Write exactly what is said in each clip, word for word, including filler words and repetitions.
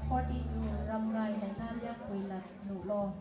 Forty-two, Ramgay Naina Liangpui Lat Nuh Lo.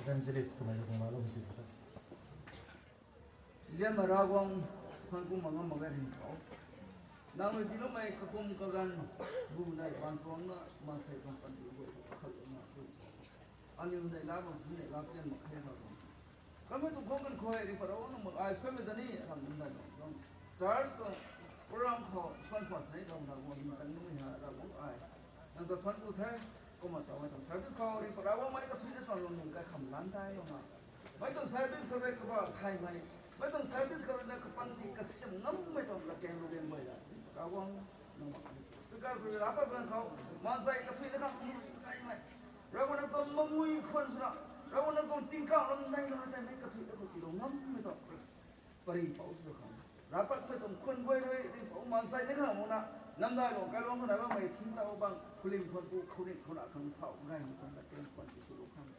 Evangelist kamei lou bam si ta. Zianmei Ravguangc, thank you mak ngam mak ge ringhpouc. Nang rui tiiloumei kakum kaganv, bu nei baanchwana maansei tuang panty guay khou kakhat lana tu. Aniu nei la bam sini la pian mak khe Ravguangc. Kamei tuang khou kan khou hei ringh pat Ravguangc nang mak ai suaimei ta ni ram nai tuang. Church tuang program khou suan khwan sini ram Ravguangc nang kan nunc hei Ravguangc ai. Nang ta thank you the, kumna tau mei tuang service khou ringh pat Ravguangc mei kathuina tuang lung nung kai kham lan thai lou na. Mei tuang service khou rui kabah thaymei, mei tuang service khou rui na kapanty kasiam ngammei tuang latkaeng lu lian guay la. Ravguangc nang mak speaker khou rui rap pat bang khou, maansei kathuina khang nung kaimei. Ravguangc nang tuang mamui khwan swna, Ravguangc nang tuang tingkauh lam nai la tei mei kathuina khou tiilou ngammei tuang. Paripouc sw khang. Rap patmei tuang khwan guay rui ringh pat maansei ni khang muna, namdai lou kailuang khou nai bammei thing tau bang, khulim khwan pu, khulim khou na khang thau gaymei tuang latkaeng khwan ti swlou khang.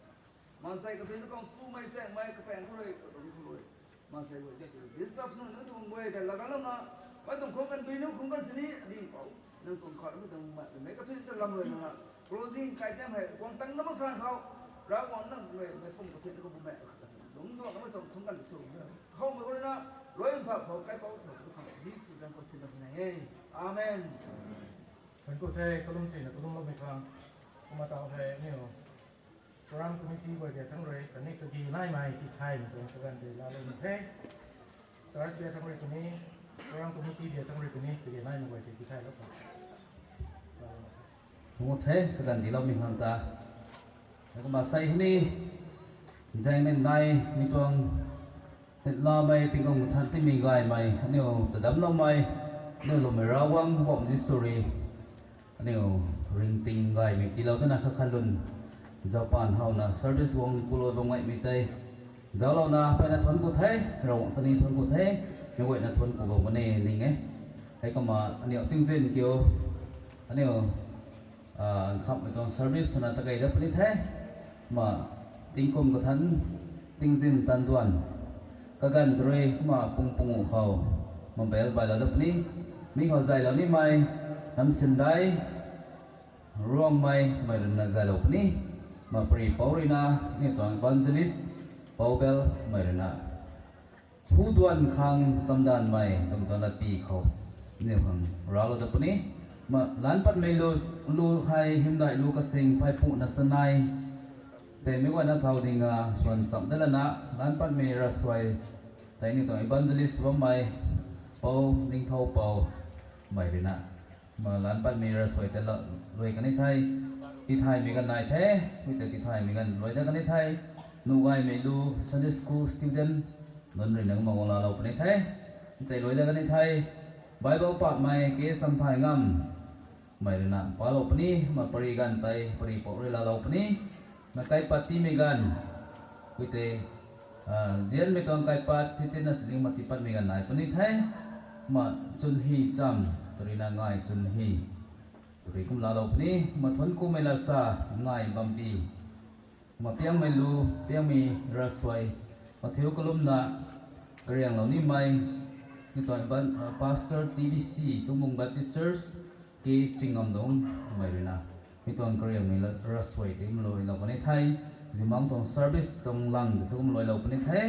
Maansei kathuina khang sumei saengmei kapaeng khou rui, katum khou rui. Maansei guay tei tu disturb nunc nunc tuang guay tei lagalouna, mei tuang khou kan dui nunc khou kan sini ringh pat. Nang tuang khat mei tuang mak mei kathuina ta lam rui na. Closing kai tiam hei guang tang na mak san khou, Ravguangc nang rui mei pum kathuina khou bu mei khat ka sini lungc duanmei tuang thungc kan sw. Khoumei guay na, rui mpha khou kaipouc sa tu khang Jisu zanc khou sini lam nai e. Amen. Thank you the, kalum sina kalumloumei khang. Kumna tau hei aniu program committee guay tei thangc rui kaniw kagi naimei tithaymei tuang kaganv tei laalou ni the. Church bia thangc rui kani, program committee bia thangc rui kani kagi naimei guay tei tithaylou khang. Ngu the, kaganv tiiloumei khang ta. Kumna sei hei ni, zaeng nin nai mi tuang, lamei tingkum kathan timei gaymei aniu ta damcloumei, aniu Loumei Ravguangc Mpouh Jisu rui aniu ringting gaymei tiilou twna khat khat lun, zaupan howna service guang pulou bam gaymei tei zauclouna peyna thuanc ku the, Ravguangc ta ni thuanc ku the, meic guayna thuanc ku bam kan e ning e. Heikumna aniu tingzin kiu, aniu nkhamhmei tuang service swna takei dat puni the. Kumna tingkum kathan, tingzin tan duan, kaganv ta rui kumna pung pungu khou mobile bailou dat puni. Mi khou zaylou nimei, Namsindai Ruangmei mei ruina zaylou puni. Kumna paripouc ruina aniu tuang evangelist Poubel mei ruina Hu duan khang chamdanvmei twmei tuang latpi khou aniu khang raclou dat puni. Kumna lan patmei lu, lu hei hymdaih lu kasing pheypuna sanei tei meic guayna thau dinga suan chamh dat lana, lan patmei ravsuai tei aniu tuang evangelist bammei Pou Ningthoupou mei ruina Kumna lan patmei ravsuai tei la, luai kan e the. Tithaymei ganv nai the, mi tei tithaymei ganv luai dat kan e the. Nuh gaymei lu Sunday school student nunc ruina kumna guang laalou puni the. Mi tei luai dat kan e the. Bible pakmei K Samthai Ngam mei ruina palou puni, kumna pary ganv tei paripouc rui laalou puni. Kumna kaipat tiimei ganv, ui tei, zianmei tuang kaipat, thei tina sining ma tiipatmei ganv nai puni the. Kumna Chunhi Cham, tw ruina Ngai Chunhi, tw rui kum laalou puni. Kumna thuanc kumei lat sa, Ngai Bambi. Kumna piangmei lu, piangmei ravsuai, mathiu kalumna karianglou nimei, mi tuang evan-, pastor T B C, Tungmung Baptist Church, K Chingamdung mei ruina mi tuang karianmei ravsuai tei kumna luailou puni the. Zimang tuang service tuang lang tei kum luailou puni the.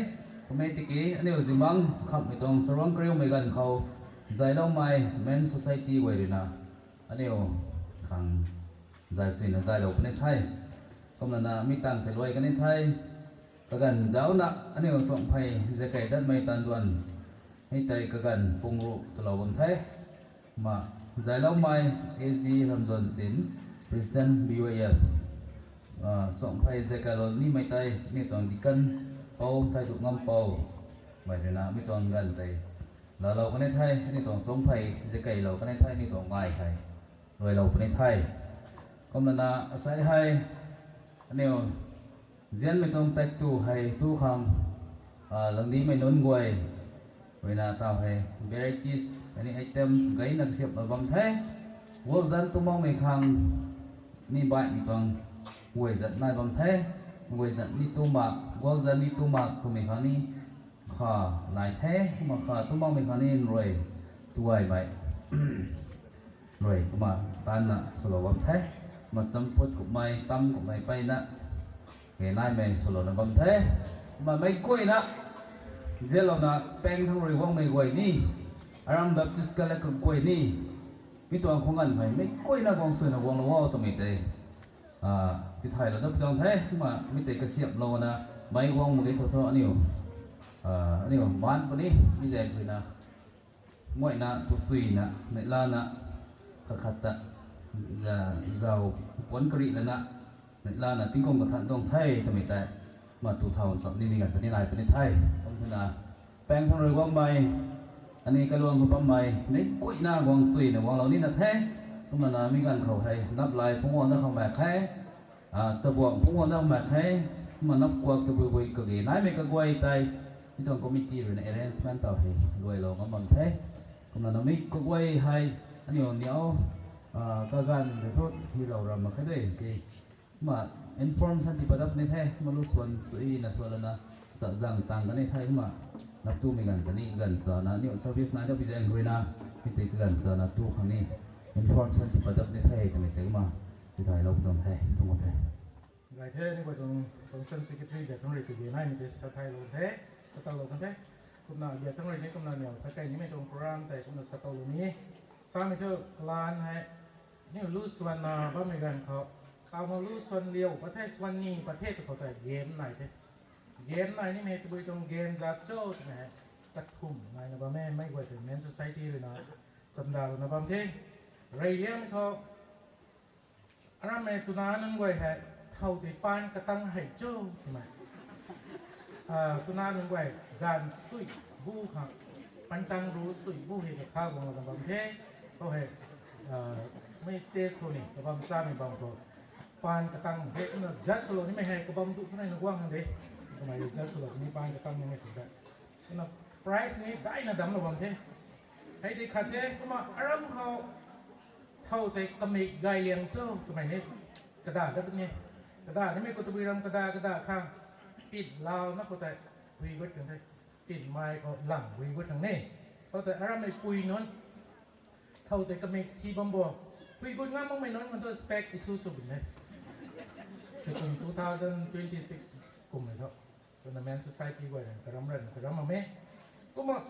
Kumna tiki aniu Zimang khamhmei tuang saruang kariumei ganv khou zayloumei Men Society guay ruina aniu khang zay suina zaylou puni the. Kumlana mi tangv tei luai kan e the. Kaganv zauna aniu Suangphei Zekai Datmei tan duan, mi tei kaganv pung ruh twlou bam the. Kumna zayloumei A G Ramzansin, President B Y F, Suangphei Zekai lou nimei tei aniu tuang deacon Pou Thaiduh Ngampou mei ruina mi tuang ganv tei laalou kan e the. Aniu tuang Suangphei Zekai lou kan e the, aniu tuang ngai hei luailou puni the. Kumlana asei hei aniu zianmei tuang taektw hei tu khang, langdimei nunc guay ruina taw hei varieties, ani item gayna kasiamhlou bam the. Guakzan tumakmei khang ni baihmei tuang guay zat nai bam the. Guay zat ni tumak, guakzan ni tumak twmei khang ni kha nai the. Kumna kha tumakmei khang ni nrui tuaymei, nrui kumna taanna swlou bam the. Kumna champhut kummei, tam kummei peyna Naimei swlouna bam the. Kumna meic guayna, zianlouna Pengthang rui guangmei guay ni, Aram Baptist kala kaguay ni, mi tuang khou nganvmei meic guayna guang suina guanglou o twmei tei, ah, tithaylou dat tuang the. Kumna mi tei kasiamhlouna, meic guang mak ge thu thu aniu, ah, aniu maan puni, mi zaeng ruina, nguayna, tu suina, neihlana, kakhat ta, za-, zau, puan kari lana, neihlana, tingkum kathan tuang the, twmei tei, ma tu thau nsap ni ni ngan puni nai puni the. Kum twna, Pengthang rui guangmei, ani kaluang khou bammei, meic guayna guang suina guanglou nina the. Kumna mi ganv khou hei, naplai phungc guangna khang mak khe, ah, chabuang phungc guangna mak khe, kumna napkuak tabui bui kage naimei kaguay tei, mi tuang committee ruina arrangement tau hei, guaylou ngam bam the. Kumna namei kaguay hei, aniu niau, ah, kaganv de thu, hilou ram mak khe de, ke. Kumna inform san ti padap ni the, kumna lu swan chuina swan lana, cha zang tang kani the, kumna nap tumei ganv kani, ganv chana, aniu service nai da pi zaeng ruina, mi tei kaganv chana tu khang ni, inform san ti padap ni the, twmei tei kumna, tithaylou tuang the, tuang the. Gay the, ni guay tuang function secretary biak thang rui tigi naimei tei sa thaylou the, sa tatlou kan the. Kumna biak thang rui ni kumna niau tha kai nimei tuang program tei kumna sa tatlou ni. Samei thu kalan hei, niu lu swanna bammei ganv khou, taw ma lu swan liu pat the, swan ni pat the tw khou tei game nai the. Game nai nimei tabui tuang game zat cho twmei hei, kathumh naina bam e, meic guay tei Men Society ruina, chamdalouna bam the. Reyliangmei khou, arammei twna nunc guay hei, thow tei paan katang hei cho twmei. Ah, twna nunc guay, ganv sui bu khang, paan tang ru sui bu hei kakha guanglouna bam the. Khou hei, ah, mei stage khou ni, kabam chamei bam khou, paan katang hei, kumna judge lou nimei hei, kabam tu twna na guang khang de. Kamei judge lou ni paan katang nimei khou de. Kumna prize ni daina damclou bam the. Hei tei khat the, kumna aram khou, thow tei kamik gay liang cho twmei ni, kada dat ni. Kada nimei khou tabui ram kada, kada khang, pit launa khou tei, hui gut kan the. Pit mei khou lang hui gut kan ni. Khou tei arammeipui nunc, thow tei kamik si bam bo. Hui gut ngam makmei nunc kan thu spec issue sw bun e. Sw kum two thousand twenty-six kummei tho. Kumna Men Society guay rui karam ran karam mak e. Kumna,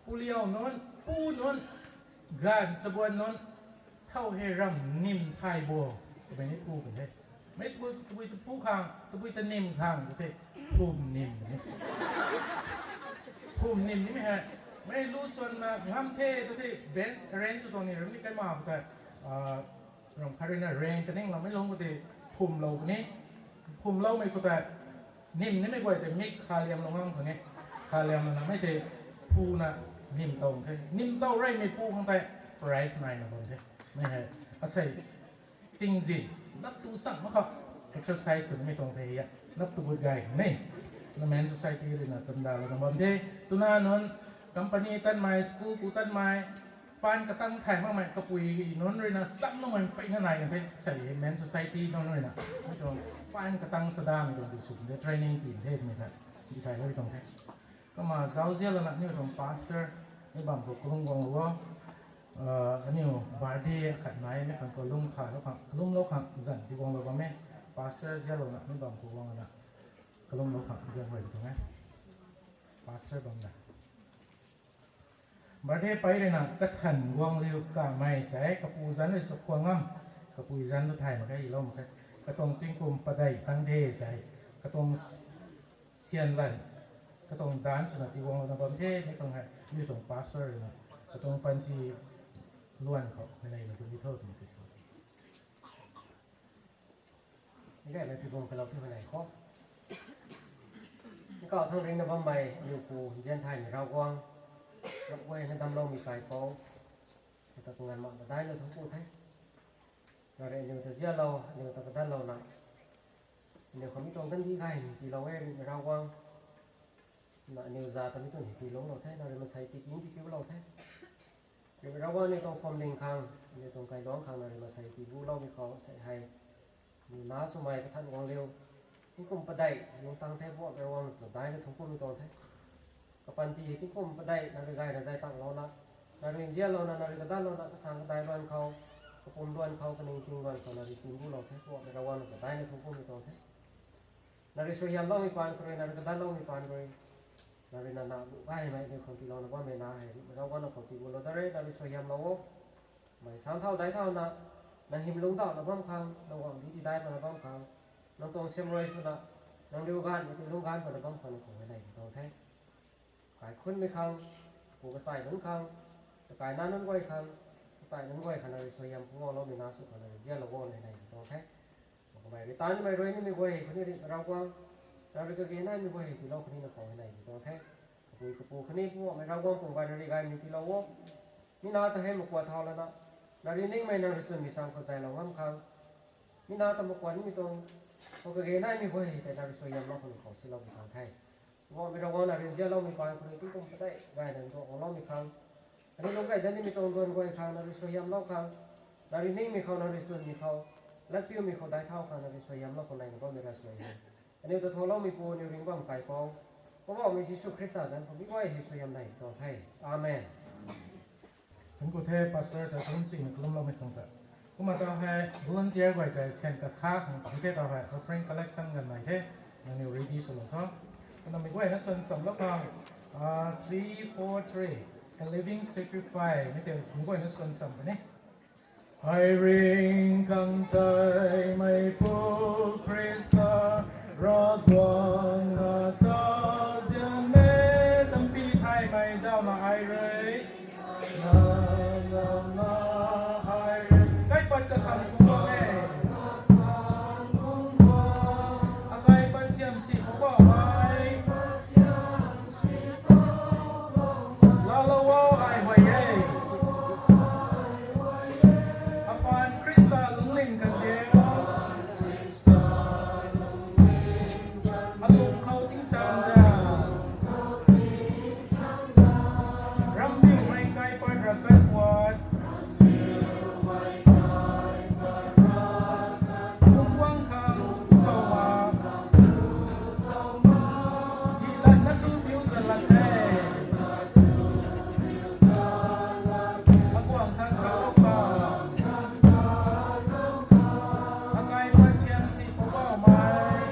puliau nunc, pu nunc, ganv chabuan nunc, thow hei ram nim thay bo, twmei ni pu kan the. Mei tabui, tabui ta pu khang, tabui ta nim khang, tw the, phum nim ni. Phum nim nimei hei, mei lu swanna ngam the, tw the, bench arrange sw tuang ni ram ni kai ma tei, ah, ram khat ruina rang kaningloumei lungc khou tei phumlou puni. Phumloumei khou tei, nim nimei guay tei mik kha liamlou ngam khang e. Kha liamlouna mei tei phuna nim tow the. Nim tow reymei pu khang tei prize naina bam the. Mei hei, asei tingzin, nap tu sang mak khou, exercise sw nimei tuang the hei, nap tu gut gay khang ni. Na Men Society ruina chamdalouna bam the. Twna nunc, company tatmei, school ku tatmei, paan katang thay makmei kapui nunc ruina samloumei mpeyna nai kan the, sei Men Society nunc ruina. Mei tuang paan katang sadamei tuang ti sw kan the, training pi the twmei tha, tithaylou tuang the. Kumna zauzianlouna aniu tuang pastor, mi bam khou kalum guanglou o, ah, aniu birthday khat nai, mi khang kalum khalou khang, kalumlou khang zan ti guanglou bam e. Pastor zianlouna mi bam khou guangna, kalumlou khang zan guay tuang e. Pastor bam na. Birthday pei ruina kathan guangliu kamei sei, kapu zanc rui chakhwang ngam, kapui zanc tu thay mak khe, ilou mak khe. Katuang tingkum padeih tang de sei, katuang syan lan, katuang dan swna ti guanglouna bam the, mi tuang hei, mi tuang pastor ruina, katuang panty luan khou, mei nei na tuni tho, tuni tho. Ni gaymei pi bung kalou ti hei nei khou. Ni kau thang ringna bammei, aniu pu, nzian thaymei Ravguangc, ramh guayna damcloumei kaipouc, ta kanganv mak madailou thuanc ku the. Nang rui aniu ta zianlou, aniu ta kadanlouna, aniu khou mi tuang kandih gaymei tiilou e, Ravguangc. Na aniu za ta mi tuang hei tiilungclou the, nang rui maansei tiking tikiulou the. Ravguangc aniu tuang phwamling khang, aniu tuang kailuangc khang nang rui maansei tiiguloumei khou sei hei, aniu na swmei kathan guangliu, tingkum padeih lungc tang the, Poubauhmei Ravguangc, ta daina thuanc kumei tuang the. Kapanty hei tingkum padeih nang rui gayna zay tanglouna, nang rui nzianlouna, nang rui kadanlouna, kasang kadai luan khou, kapumc luan khou, kaningting luan khou nang rui tiiguloumei the, Poubauhmei Ravguangc, ta daina thuanc kumei tuang the. Na rui suaihiamloumei paan khou rui, na rui kadatloumei paan khou rui, na rui na na bu gaymei aniu khang tiilouna bammei na hei, Ravguangc na khou tiilouna da re, na rui suaihiamlou o. Mei sang thau dai thauna, na hym lungc dauhna bam khang, na guang di ti dai pana bam khang, nang tuang siamruai swna, nang riu ganv mei ti lungc ganv pana bam khang na khou huayney ti tuang the. Kaikhunmei khang, pu kachai nunc khang, kakai na nunc guay khang, kachai nunc guay khang na rui suaihiam pungloumei na sw khang na rui zianlou o na huayney ti tuang the. Kamei rui tanmei rui nimei guay hei khatni rui Ravguangc, na rui kage naimei guay hei tiilou khatni na khou huayney ti tuang the. Kapui kapu khatni Poubauhmei Ravguangc pum gay na rui gaymei tiilou o. Mi na ta hei makuat thau lana, na rui ningmei na rui chwnmei sang khou zaylou ngam khang, mi na ta makuat nimei tuang, khou kage naimei guay hei tei na rui suaihiamlou khang khou silou pi tuang the. Poubauhmei Ravguangc na rui zianloumei paan khou rui tingkum padeih gayna nduak guangloumei khang, aniu lungc gay dat nimei tuang duan guay khang na rui suaihiamlou khang, na rui ningmei khou na rui chwnmei khou, latpiumei khou dai thau khang na rui suaihiamlou khang neina bammei ravsuai hei, aniu ta thouloumei pu aniu ringc bam kaipouc, Poubauhmei Jisu Khrista zanc khou mi guay hei suaihiamney tuang the. Amen. Thank you the, Pastor ta kum china kalumloumei tuang ta. Kumna tau hei volunteer guay tei syan katha khang pang the, tau hei offering collection ganv nai the. Nangniw ready swlou tho. Kumna mi guayna swan chamlou khang, three four three, a living sacrifice, mi tei mi guayna swan cham puni. Ai ringc khang tei meipu Khrista, Ravguangc na ta zian e, tampi thaymei dauna ai rui, na, na, na, ai rui kaipat kakhang kung bam e. Akaipat thiam si khou bam e. Laalou o, ai huay e. Apaan Khrista lungning kan de. Alung khou tingsaeng za, ramdiumei kaipat ravkai puat, kung guang khang khou ma, hi lat na chu piu zan lat the. Aguang thang khalou khang, akaipat thiam si Poubauhmei,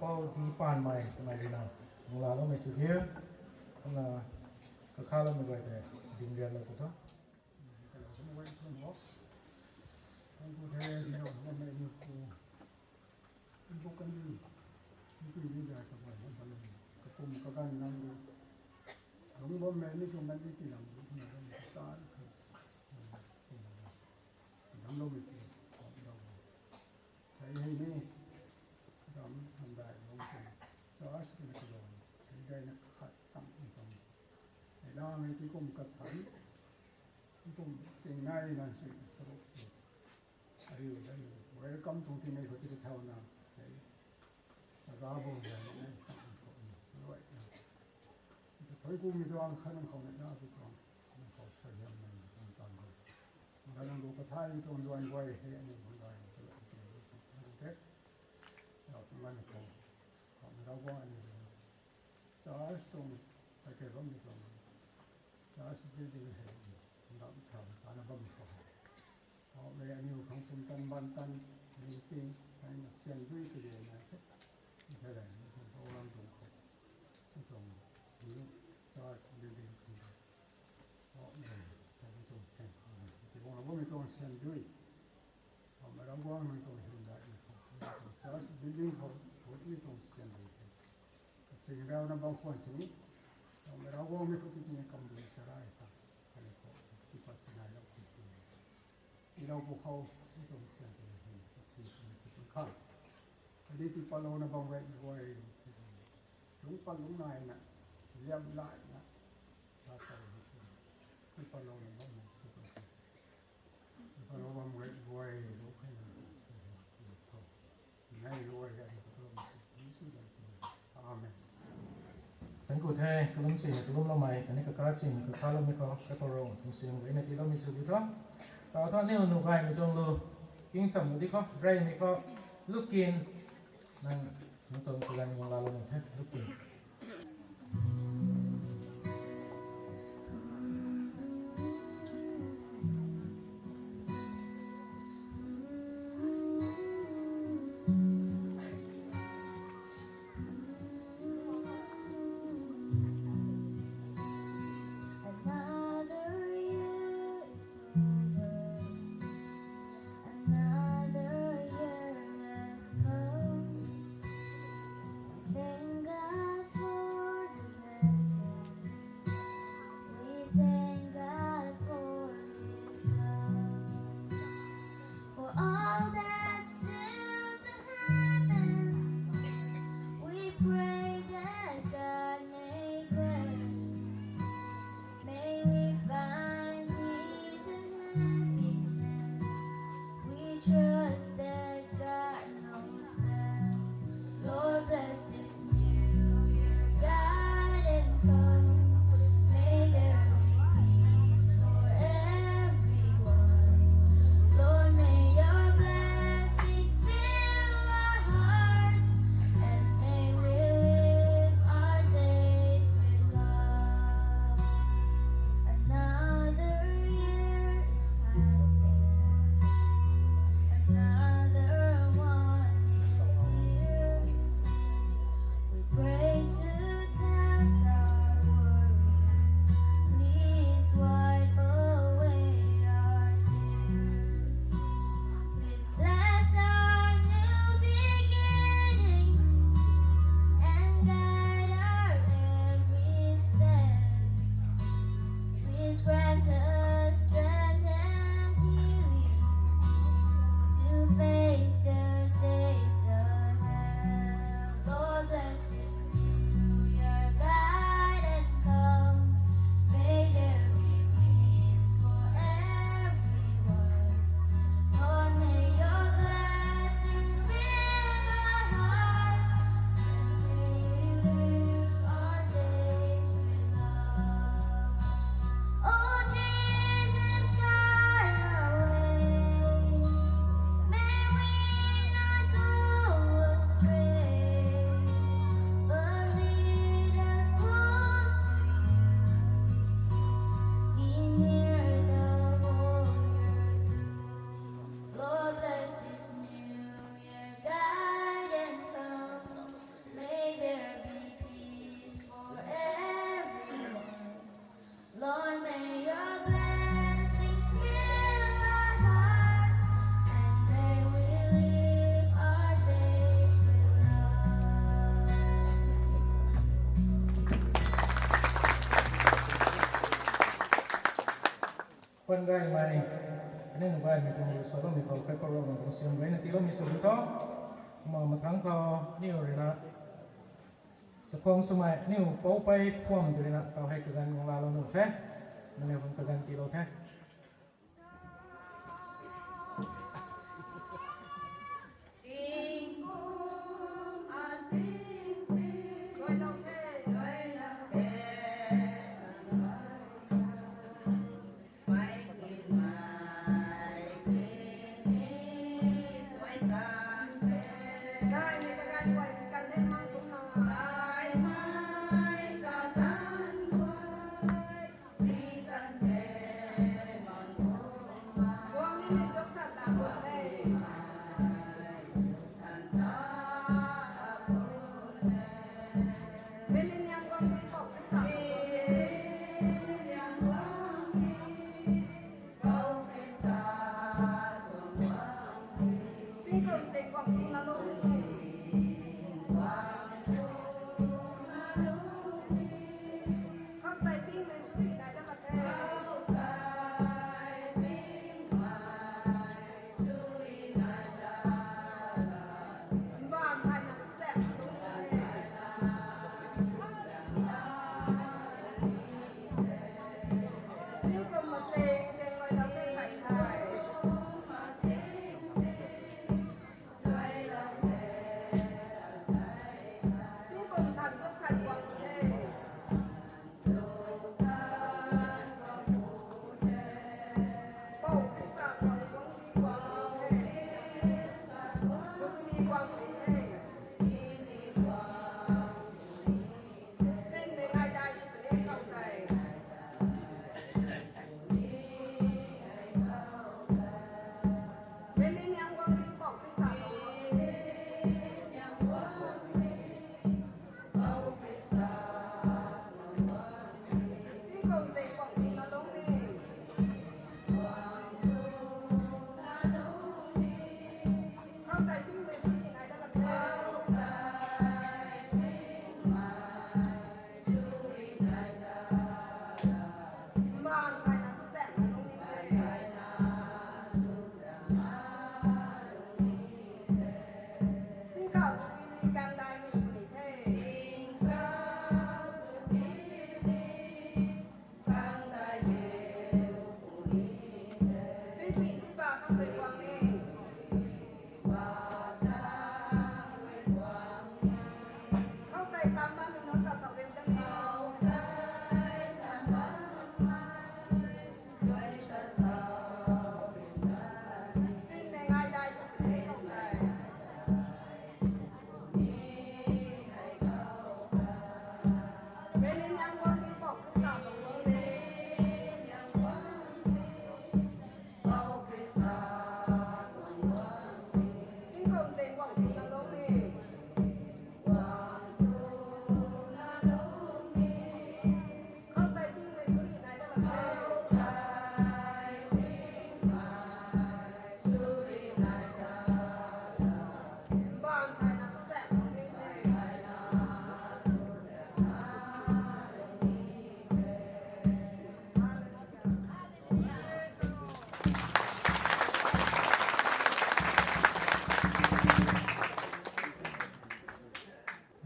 Pau di panmei twmei rui na, nung laloumei sw thiu, kumna kakha loumei guay tei, ding rian lou ku tho. Kakum kaganv nang lungc bammei ni tuang ganv ni tiilam, kumna ganv ni ta, dam loumei ti, dam lou. Sei hei ni, ram thandai lung tuang, church twna kalung, sei gayna khat tam tuang. Hei lamei ti kum kathan, kum singnai na sui saruk tu. Ariu dan, welcome tuang tinei khou ti thauna, sei, aga bam zan nai, tam tuang, right na. Thoi kumei tuang kha nang khou na na tu tuang, nang khou sa hiam nang tuang tan khou. Nang nang lu kathaymei tuang duan guay hei aniu bam gay, nang te. Nang khou, khou na Ravguangc aniu church tuang, kai kai bammei tuang, church building hei, ndam tham tana bam khou. Aw, mei aniu khang pumtan bantan, aniu ti, aina sian dui kage na the. Thei le, mi tuang program tuang khou, mi tuang, mi church building khou. Aw, mei, thei mi tuang sian, ti guang la bo mi tuang sian dui. Aw, mei Ravguangc nang tuang hymdaihmei khou, mi tuang church building khou, khou mi tuang sian dui the. Kasing rauna bam khwan sini, aw, mei Ravguangc mei khou ti ti kamdui sarai ta, kani khou, ti pat sinai lou khou ti. Ilou pw khou, mi tuang sian dui hei, kasing sini ti pun khang. Kadi ti patlouna bam gay guay, lungc pat lungc naina, liam laina, sa tau ni, ti patlouna bam, ti pat, ti patlou bam gay guay, lou khaina, nai lou gay, Amen. Thank you the, kalum china kalum loumei, kani kaka china kakha loumei khou, kaparou, nsiam gayna tiiloumei sw di tho. Tau tho, aniu nu gaymei tuang lu, king cham di khou, reymei khou, lukin, nang, nang tuang kaganv guang laloumei the, lukin. Another year is over, another year has come. We thank God for the blessings, we thank God for His love, for all that's still to happen. We pray that God may bless, may we find peace and happiness. We trust that God knows best. Lord, bless this new year, guide and come. May there be peace for everyone. Lord, may your blessings fill our hearts, and may we live our days with love. Another year is passing, another one is here. We pray to cast our worries, please wipe away our tears. Please bless our new beginnings and guide our every step. Please grant us strength and healing to face the days ahead. Lord, bless this new year, guide and come. May there be peace for everyone. Lord, may your blessings fill our hearts, and may we live our days with love. Oh, Jesus, guide our way. May we not go astray, but Pan gaymei, aniu gaymei tuang rui saloumei khou kaipouc Ravguangc tuang siam gayna tiiloumei sw di tho. Kumna mathangc khou aniu ruina chakhwang swmei aniu poupei Thuam tw ruina tau hei kaganv guang laalou nuh the. Nangniw khang kaganv tiilou the.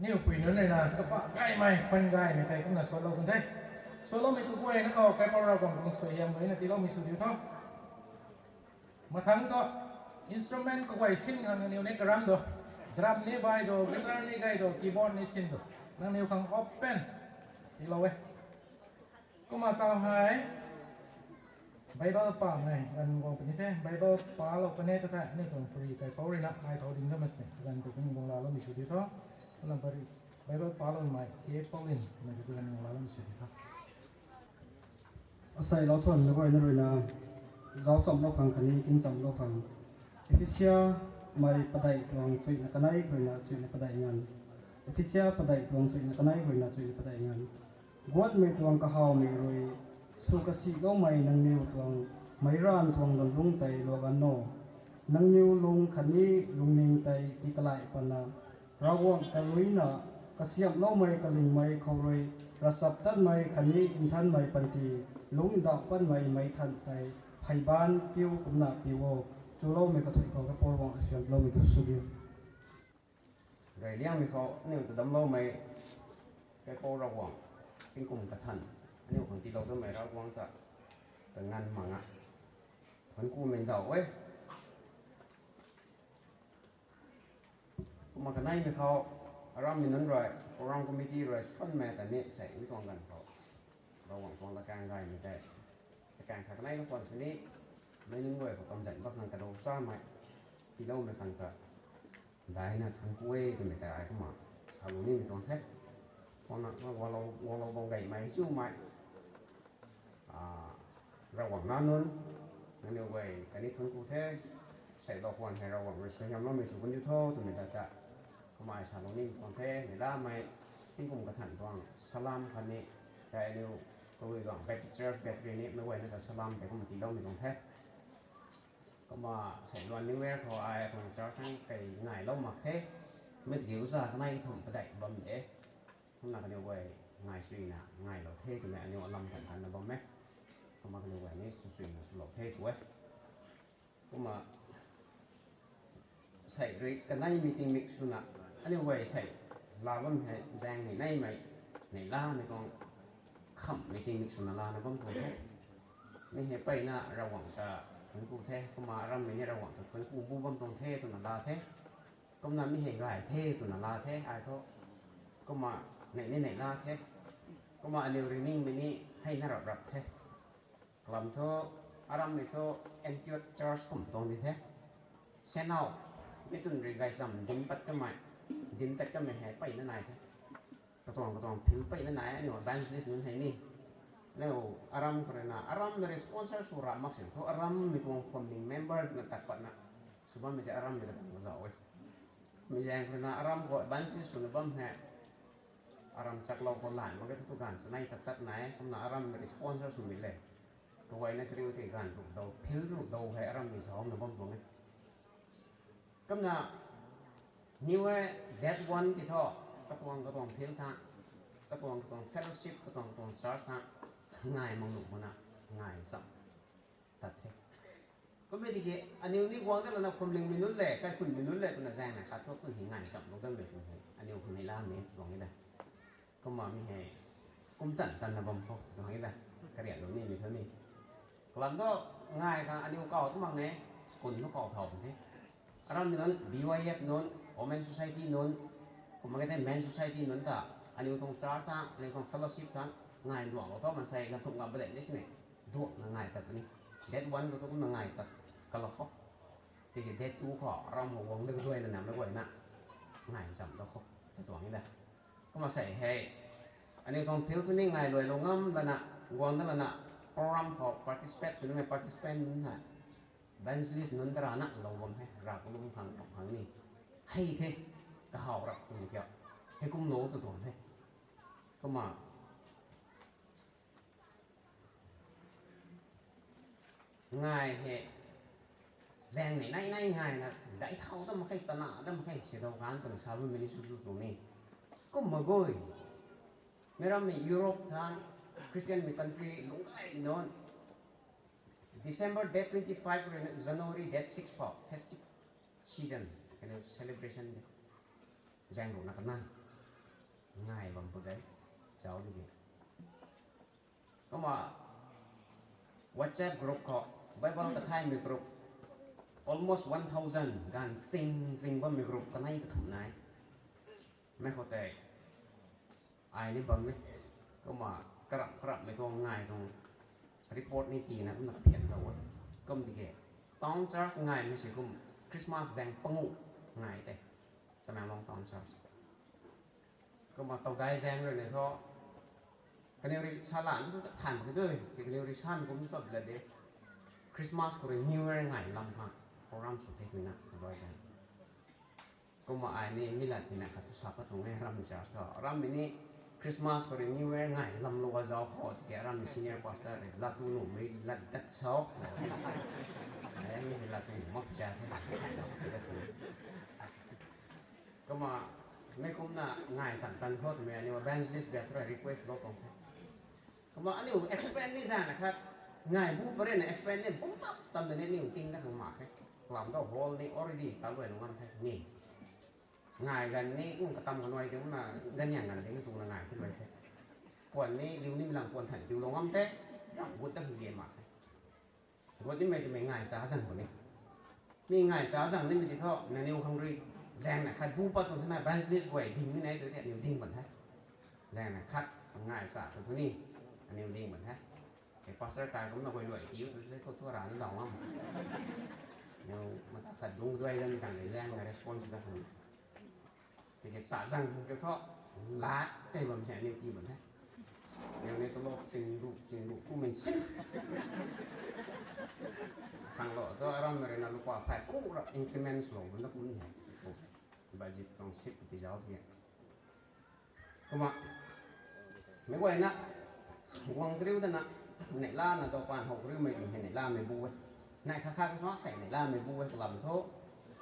Niw pui nunc rui na kapa gaymei, pan gaymei tei kumna salou kan the. Saloumei tu guayna khou kaipouc Ravguangc tuang suaihiam gayna tiiloumei sw diu tho. Mathangc thu instrument kaguay sin khang nangniw ni karam do. Drum ni bai do, guitar ni gay do, keyboard ni sin do. Nangniw khang open tiilou e. Kumna tau hei Bible pamei ganv guang puni the. Bible palou kan e ta the, aniu tuang pari kaipouc rui na ai thau ding da masne, ganv tu kum guang laaloumei sw di tho. Kumna pari Bible paloumei ke Paulin, kumna tu ganv guang laaloumei sw di tho. Aseilou thuan na guayna rui na, zauc chamlou khang khatni kin chamlou khang. Ephesia mei padeih tuang chuina kanei khou rui na chuina padeih nganv. Ephesia padeih tuang chuina kanei khou rui na chuina padeih nganv. Guatmei tuang kahawmei rui, sw kasiloumei nangniw tuang meic ranv tuang lwnlung tei luaganv o. Nangniw lung khatni lungning tei tii kalai patna, Ravguangc ta ruina kasiamhloumei kalingmei khou rui, ravchaptatmei khatni nthanmei panty, lungc ndauh patmei meic than tei Theiban piu kumna piu o, chuloumei kathui khou kapou Ravguangc asiamloumei tu sw diu. Reyliangmei khou aniu ta damcloumei kapou Ravguangc, tingkum kathan aniu khang tiilou damei Ravguangc ta kanganv mak a, thuanc kumei ndauh e. Kumna kaneimei khou, arammei nunc rui, program committee rui suanmei ta ni sei mi tuang ganv khou Ravguangc tuang lakaeng gaymei tei, lakaeng khat kanei kakhwan sini, meic nunc guay khou kamzan bak khang kadou samei, tiiloumei khang ta daina thuanc ku e twmei tei ai kumna salou nimei tuang the. Kumna gualou gualou bam gaymei chumei, Ravguangc nac nunc, nangniw guay khatni thuanc ku the. Seilou khwan hei Ravguangc rui suaihiamloumei sw kandiu tho twmei ta ta, kumna ai salou nimei tuang the. Neihlamei tingkum kathan tuang salam khatni, tei aniu Kaluigang Baptist Church Battery ni meic guayna ta salam tei kumna tiiloumei tuang the. Kumna sei luan New Year khou ai tuang church thang kei ngailou mak the. Mi tiki uza kanei kathumh padeih bam de. Kumna kaniw guay ngai suina ngailou the twmei aniu alam tan tanna bam e. Kumna kaniw guay ni sw suina swlou the tu e. Kumna sei rui kanei meeting mik swna, aniu guay sei laa bam hei zaeng ni neimei, neihlamei tuang khamhmei tingmik swna lana bam tuang the. Mi hei mpeyna Ravguangc ta thuanc ku the, kumna arammei ni Ravguangc ta thuanc ku bu bam tuang the twna la the. Kumna mi hei gay the twna la the ai thu. Kumna neih ni neih la the. Kumna aniu rui ningmei ni hei na rap rap the. Kalam thu, arammei thu Antioch Church kum tuang di the. Senow, mi twn rui gaychamv dinc pat kamei, dinc tat kamei hei mpeyna nai the. Katuang katuang field mpeyna nai, aniu evangelist nunc hei ni. Aniu aram khou rui na, aram na rui sponsor sw rap mak sin thu, arammei tuang phuamling member na tat patna sw bammei tei arammei ta bang kazauh e. Mi zaeng khou rui na aram khou evangelist swna bam hei, aram chaklou khou lan mak ge thu tu ganv chanei ta chat nai, kumna arammei rui sponsor swmei le. Kaguayna kariu tei ganv ruk dou, field ruk dou hei arammei zauna bam tuang e. Kumna New Year date one ti thu, katuang katuang field thang, katuang katuang fellowship, katuang katuang church thang, ngai mak nuh mana, ngai cham tat the. Kummei tiki, aniu ni guang dat lana phuamlingmei nunc le, kaikhunmei nunc le twna zaeng na khat thu twn hei ngai chamlou dat mei twn hei aniu khang neihlamei tuang e da. Kumna mi hei kum tan tanna bam khou tuang e da. Kariaklou nimei thu ni, kalam thu, ngai khang aniu kaw tu mak ne, kun thu kaw thau the. Arammei nunc, B Y F nunc, Women Society nunc, kumna kei the Men Society nunc ta, aniu tuang church thang, aniu tuang fellowship thang, ngai duaklou thu maansei ganv thumh ngam padeih ni sini, duakna ngai tat puni. Date one khou thu kumna ngai tat kalou khou, tiki date two khou aram khou guang dat kaduai lana meic guayna ngai cham da khou ta tuang e da. Kumna sei hei, aniu tuang field thu ni ngai luailou ngam lana, guang dat lana, program khou participate sw nimei participant nunc hei, evangelist nunc ta rana lou bam hei, rav kalum khang bam khang ni, hei the, kahaw rap twmei kiu, hei kumlou tu tuang the. Kumna ngai hei, zaeng ni nai nai ngaina, daic thau dam mak khe, tana dam mak khe, sidau kan twna sa bammei ni sw sw tuang ni. Kumna gay, meic rammei Europe thang, Christianmei country lungc gaymei nunc, December date twenty five rui na January date six phou festive season, kaniw celebration de. Zaeng ruhna kana ngai bam pu de, zauc di de. Kumna WhatsApp group khou, Bible kathaymei group, almost one thousand ganv sing sing bammei group kanei kathumh nai. Mei khou tei ai ni bam e. Kumna karap karapmei tuang ngai tuang report ni tina kumna kaphian lou e. Kum tiki, town church ngaimei si kum Christmas zaeng panguh ngai tei, Tamenglong town church. Kumna tawdai zaeng rui ni thu, kaniw rui salan tu than mak khe tu, kaniw rui san kum tat la de. Christmas khou rui New Year ngai lam khang program sw the twna tawdai zaeng. Kumna ai ni mi lat tina khat tu sa pat tuang e, arammei church khou. Arammei ni Christmas khou rui New Year ngai lamlou a zauc khou, tiki arammei senior pastor rui latu nuhmei lat dat sau. Ai ni latu nuh mak za the. Kumna, mei kumna ngai tan tan khou twmei aniu evangelist biak rui request lou tuang the. Kumna aniu expand ni zana khat, Ngai bu pare na explain ni bum tap tam de ni, niw ting da khang mak khe. Kalam ta hall ni already ta luai lung ngam the ni. Ngai gan ni kum katam kanuai ding na, gan yang gan ding tu na ngai ti luai the. Puan ni liu ni lang puan than diu lung ngam the. Ram gut da khang ge mak khe. Gut ni mei ti mei ngai sa zang ko ni. Mi ngai sa zang ni mei ti tho, na niw khang rui. Zang na khat bu pat tu the na, business guay ding ni nai tu te, niw ding ban the. Zang na khat ngai sa tu tu ni, aniw ding ban the. Hei pastor kai kum na guay luai tiu tu te, khou thu ran dau ngam. Niw mata khat dung duai dan kang ni lang na response da khang. Tiki sa zang khang kiu tho, la tei bam se aniw ti ban the. Niw ni tu lou ting ru, ting ru, kum mei sin. Khang lo tu aram na rui na lupa phai pu ra increments lou ban da kum ni hei. Budget tuang sip ti zauc ti. Kumna, mei guay na, guang kariu dana, neihla na zaupan how kariumei tuang hei neihlamei bu e. Nai khat khat sw sei neihlamei bu e kalam thu,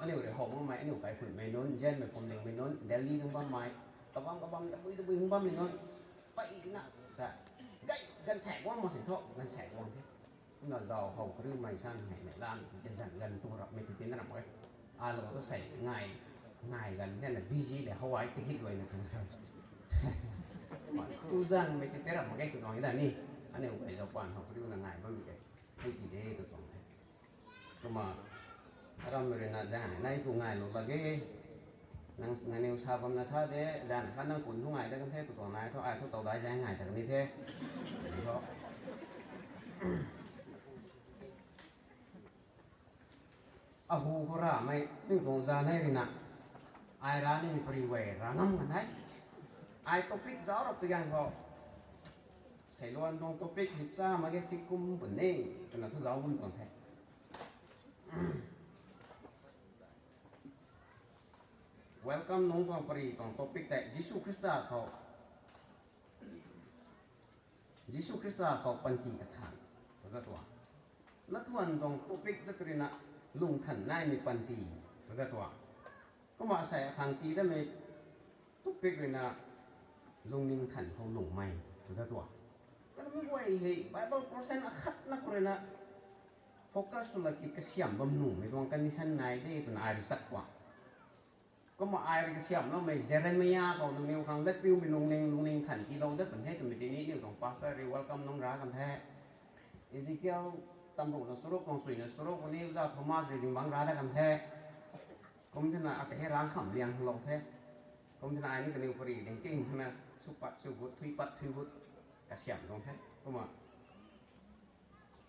aniu rui how makmei, aniu kaikhunhmei nunc, nzianmei pumdingmei nunc, Delhi tuang bammei, kabam kabam, tabui tabui hung bammei nunc, peyna, ta, gay, ganvsaekc guang mak sin thu, ganvsaekc guang the. Kumna zau how kariumei san hei neihlamei, kazanc ganv tu rapmei ti tina ram e. Alou tu sei ngai, ngai ganv the na busy le how ai tikit luai na kan sa. Tu zanmei ti te ram mak ge tu tuang e da ni. Aniu guay zaupan how kariu na ngai bammei ke. Hei ti de tu tuang the. Kumna, aram rui na zan nai tu ngai lou lak ge. Nang, nangniw sa bam na sa de, zan khat nang kun thu ngai da kan the, tu tuang nai thu, ai thu tau dai zan ngai ta kan ni the. Ni thu. Ahu khou ramei, ning tuang zan nai rui na. Ai ra ni pari guay ra ngam kan the. Ai topic zauc rap tu gan khou. Seiluan tuang topic hei cha mak ge ti kum pun e, twna thu zauc bam tuang the. Welcome nungc tuang pari tuang topic tei Jisu Khrista khou, Jisu Khrista khou panty kathan, tw ta tuang. Lathuan tuang topic ta tu rui na lungthan naimei panty, tw ta tuang. Kumna sei akhang ti damei topic rui na lungning than khou lungmei, tw ta tuang. Kanmei guay hei Bible portion akhat na khou rui na focus sw lak ki kasiamh bam nuhmei tuang condition nai de twna ai rui sak tuang. Kumna ai rui kasiamhloumei Jeremia khou nangniw khang latpiumei lungning, lungning than tiilou dat kan the twmei tini niw tuang pastor rui welcome nungc ra kan the. Ezekiel tamruhna charuk tuang suina charuk khou ni Oja Thomas rui zingbangc ra dat kan the. Kum thena akei hei rang kham liang lou the. Kum thena ai ni kaniw pari ding ting thena sw pat sw gut, thui pat thui gut kasiamh tuang the. Kumna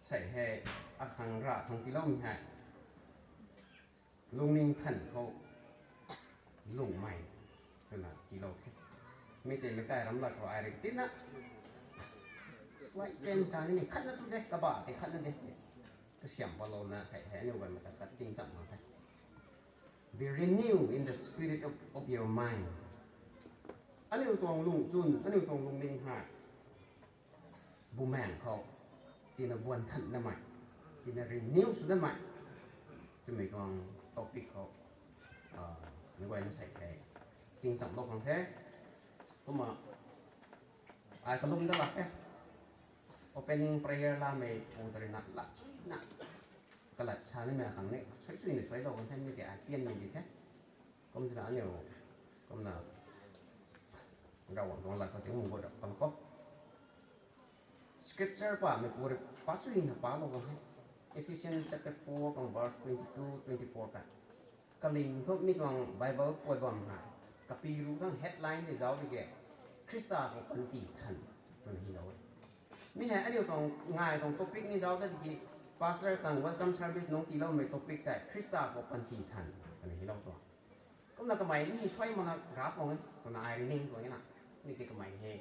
sei hei akhang ra khang tiiloumei hei lungning than khou lungmei twna tiilou the. Mi tei meic kai ram lat khou ai rui tina slight change sa ni khatna tu de, kaba tei khatna de. Kasiamh palouna sei hei aniu guay mata khat tingcham mak the. Be renewed in the spirit of, of your mind. Aniu tuang lungchun, aniu tuang lungning hei bumaeng khou tina buan than damei, tina renew sw damei twmei tuang topic khou, ah, meic guayna sei the, tingcham lou khang the. Kumna ai kalum da lak e. Opening prayer lamei pu ta rui na lat chuina kalat sa nimei khang ni sui chuina suailou kan the, mi tei ai pianmei di the. Kum thena aniu, kumna, Ravguangc tuang lat khou tingkum gut rap kan khou. Scripture pamei pu rui pa chuina palou kan the. Ephesians chapter four tuang verse twenty-two, twenty-four ta. Kaling thu mi tuang Bible puat bam hei, kapi ru thang headline tei zauc di ke, Khrista khou panty than, twna hilou e. Mi hei aniu tuang ngai tuang topic ni zauc ta tiki, pastor khang welcome service nungc tiiloumei topic tei Khrista khou panty than, twna hilou tuang. Kumna kamei ni suai makna ra puang e, twna ai rui ning tuang e na. Mi tei kamei hei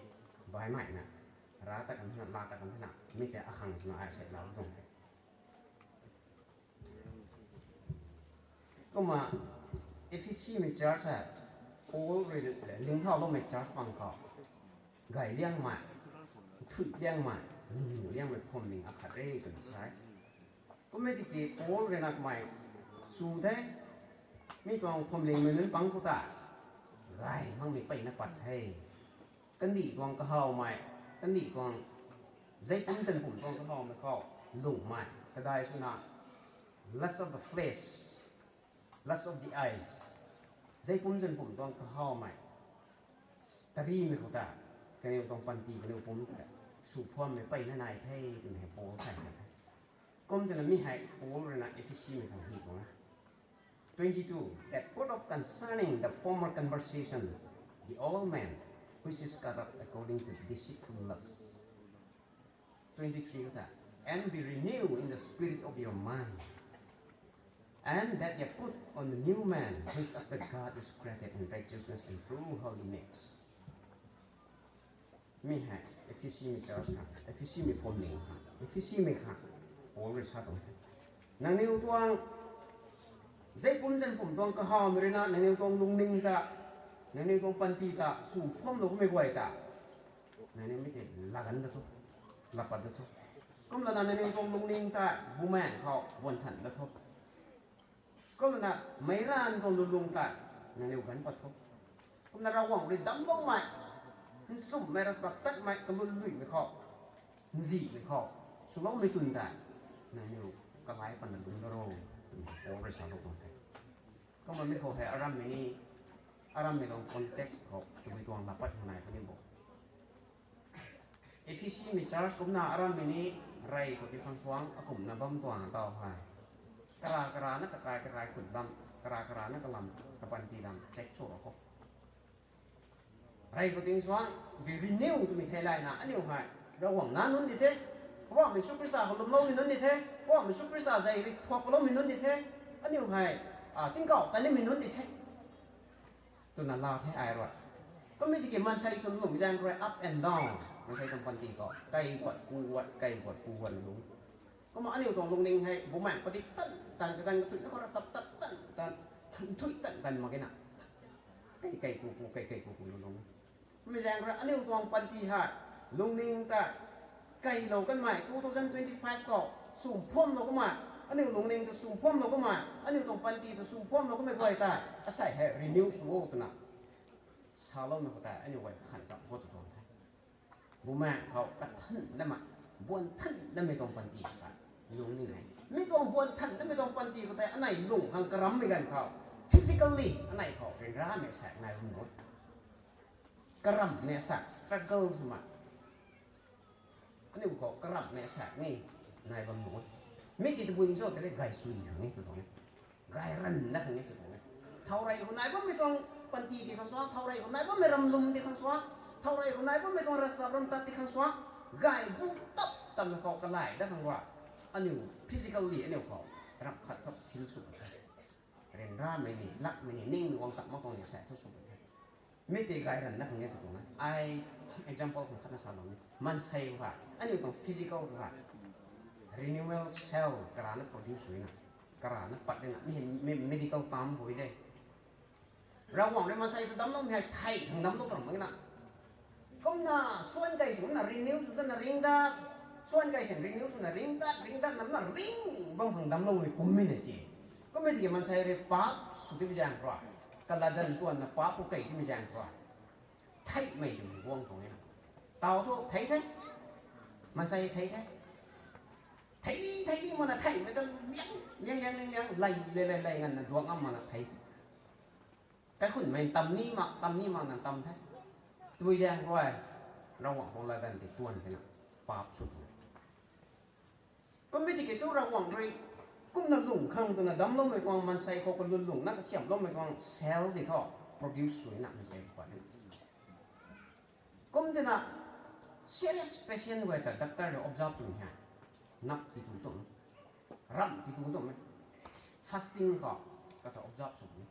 baihmei na ra ta kan thena, la ta kan thena, mi tei akhang swna ai sei lau tuang the. Kumna Ephesi mei church hei, Paul rui lingthauloumei church pang khou, gay liangmei, nthuih liangmei, lungnuh liangmei phuamling akhat re twna sa e. Kummei tiki Paul rui na kamei sw the, mi tuang phuamlingmei nunc pang khou ta gay makmei peyna pat the. Kandih tuang kahawmei, kandih tuang, zei pumtan pum tuang kahawmei khou lungmei kadai swna, lust of the flesh, lust of the eyes, zei pum zan pum tuang kahawmei, tarimei khou ta, kaniw tuang panty kaniw pum ta, sw phuammei peyna nai the twmei hei Paul thay the. Kum twna mi hei Paul ruina Ephesimei khang hi tuang e. Twenty-two, that put off concerning the former conversation, the old man, which is corrupt according to deceitful lust. Twenty-three khou ta, and be renewed in the spirit of your mind, and that ye put on the new man, who is after God is created in righteousness and true holiness. Mi hei Ephesimei church khang, Ephesimei phwamling khang, Ephesimei khang Paul rui sa tuang the. Nangniw tuang zei pum zan pum tuang kahawmei ruina nangniw tuang lungning ta, nangniw tuang panty ta sw phuamlou kummei guay ta, nangniw mi tei laganv da thu, lapat da thu. Kumlana nangniw tuang lungning ta bumaengh khou buan than da thu. Kumlana meic ranv tuang lulung ta nangniw ganv pat thu. Kumna Ravguangc rui damcloumei, nchumhmei, ravchaptatmei, kalun luimei khou, nzihmei khou swloumei twn ta nangniw kalai patna lungc da ro, twna Paul rui salou tuang the. Kumna mi khou hei arammei ni, arammei tuang context khou tabui tuang lapat nai puni bo. Ephesimei church kumna arammei ni rey khou ti khang suang akumhna bam tuang taw hei, kara karana kakai kakai khut lam, kara karana kalam, kapanty lam check sw ra khou, rey khou ting suang, be renew twmei theilayna aniu hei Ravguangc nac nunc di the, Ravguangc Jisu Khrista khou lwmloumei nunc di the, Ravguangc Jisu Khrista zei ri thuak paloumei nunc di the, aniu hei tingkauh ta nimei nunc di the twna la the ai rui. Kummei tiki maansei swn lungc zaeng rui up and down, maansei tuang panty khou kai guat pu guat, kai guat pu guat lungc. Kumna aniu tuang lungning hei bumaengh padik tan tan, kaganv kathuicna khou ravchaptat tan tan, nthuih tan tan mak e na. Kai kai pu pu, kai kai pu pu lungc. Kummei zaeng rui aniu tuang panty hei lungning ta kailou kanmei two thousand twenty-five khou sw phuamlou kummei, aniu lungning ta sw phuamlou kummei, aniu tuang panty ta sw phuamlou kummei guay ta asei hei renew sw o twna saloumei khou tei aniu guay khan cham khou tu tuang the. Bumaengh khou kathan damei, buan than damei tuang panty ta lungning e. Mi tuang buan than damei tuang panty khou tei anei lung khang karammei ganv khou, physically anei khou ryanramei sa nai bam nuh. Karammei sa struggle swmei, aniu khou karammei sa ni nai bam nuh. Mi ti tabui cho tei gay sui khang ni tu tuang e, gay ranna khang ni tu tuang e. Thaurey khou nai bammei tuang panty ti khang suang, thaurey khou nai bammei ramlum ti khang suang, thaurey khou nai bammei tuang ravchap ramtat ti khang suang, gay bu tap tammei khou kalay dat khang rui, aniu physically aniu khou ramh khat khou feel sw the. Ryanramei ni, lakmei ni, ningmei guang tak mak tuang ni sa thu sw the. Mi tei gay ranna khang e tu tuang e. Ai example khang khatna salou ni, maansei khou, aniu tuang physical khou renewal cell karana produce swna, karana pat rina, mi, mi medical term khou de. Ravguangc rui maansei ta damcloumei hei thei khang damclou tuang mak na. Kumna suan kai sina renew sw dana ring dat, suan kai sina renew swna ring dat, ring dat namna ring bam khang damcloumei kummei na si. Kummei tiki maansei rui paap sw timei zaeng rui, kaladan tuanna paap khou kei timei zaeng rui, theihmei twmei guang tuang e na. Taw thu thei the, maansei thei the. Thei ni, thei ni mana theihmei ta liang liang liang liang liang, lay lay lay lay nganvna duang ngam mana thei. Kaikhunhmei tam ni mak, tam ni mak na tam the. Tabui zaeng rui, Ravguangc khou ladan tei tuan thena, paap sw the. Kummei tiki tu Ravguangc rui kumna lung khang twna damcloumei tuang maansei khou kalun lungna kasiamhloumei tuang cell di thu produce swna maansei khou pat e. Kum twna serious patient guay ta doctor rui observe sw ni he. Nap ti tu tuang, ramh ti tu tuang e. Fasting khou kata observe sw ni,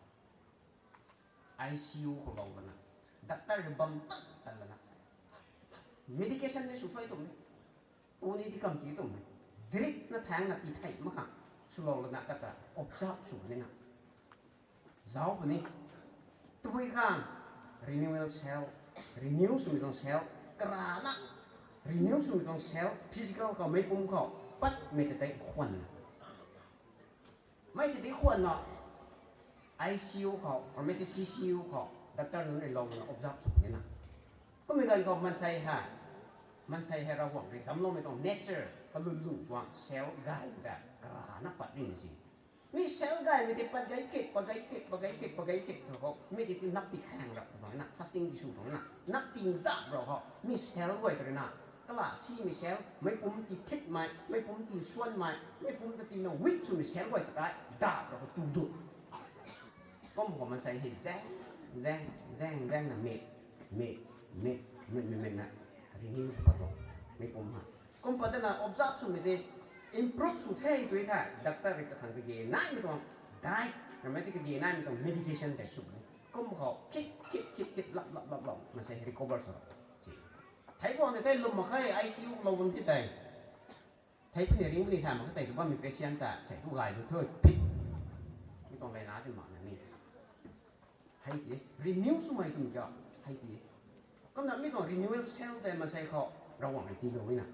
I C U khou lou lana, doctor rui bam tan tan lana, medication ni sw thuy tuang e, puni ti kam ti tuang e, drip na thaengna ti thei mak khang swlou lana kata observe sw nina, zauc puni. Tabui khang renewal cell, renew swmei tuang cell, karana renew swmei tuang cell, physical khou meic pum khou patmei ta tei khwan, mei ta tei khwanna, I C U khou or mei tei C C U khou doctor nunc rui lou lana observe sw nina, kummei ganv khou maansei hei Maansei hei Ravguangc rui damcloumei tuang nature, kalun lung tuang cell gay ta karana pat ri na si. Mi cell gaymei tei pat gay kit, pat gay kit, pat gay kit, pat gay kit khou, mi tei ti nap ti khaeng rap tuang na, fasting ti sw tuang na, nap ti ndap rau khou, mi cell guay ta rui na, kala simei cell, meic pumc ti thitmei, meic pumc ti suanmei, meic pumc ta tina weak swmei cell guay ta tei, dap rau khou tu du. Kum khou maansei hei zaeng, zaeng, zaeng, zaeng na mi, mi, mi, mi, mi, mi na, renew sw pat tuang, meic pumc ha. Kum pat na observe swmei tei, improve sw the tui the, doctor rui kakhang kage naimei tuang, diet, ramei tei kage naimei tuang, medication tei sw. Kum khou, kit, kit, kit, kit, lap, lap, lap, lap, maansei recover sw rap. Thei guang tei lwm mak khe, I C U lou bam ti tei. Thei puni ring puni tha mak khe tei tu bammei patient ta, sei tu gay tu thu, pit. Mi tuang lay na ti mak na ni. Hei ti, renew swmei twmei kiu, hei ti. Kumna mi tuang renewal cell tei maansei khou, Ravguangc rui tiilou na.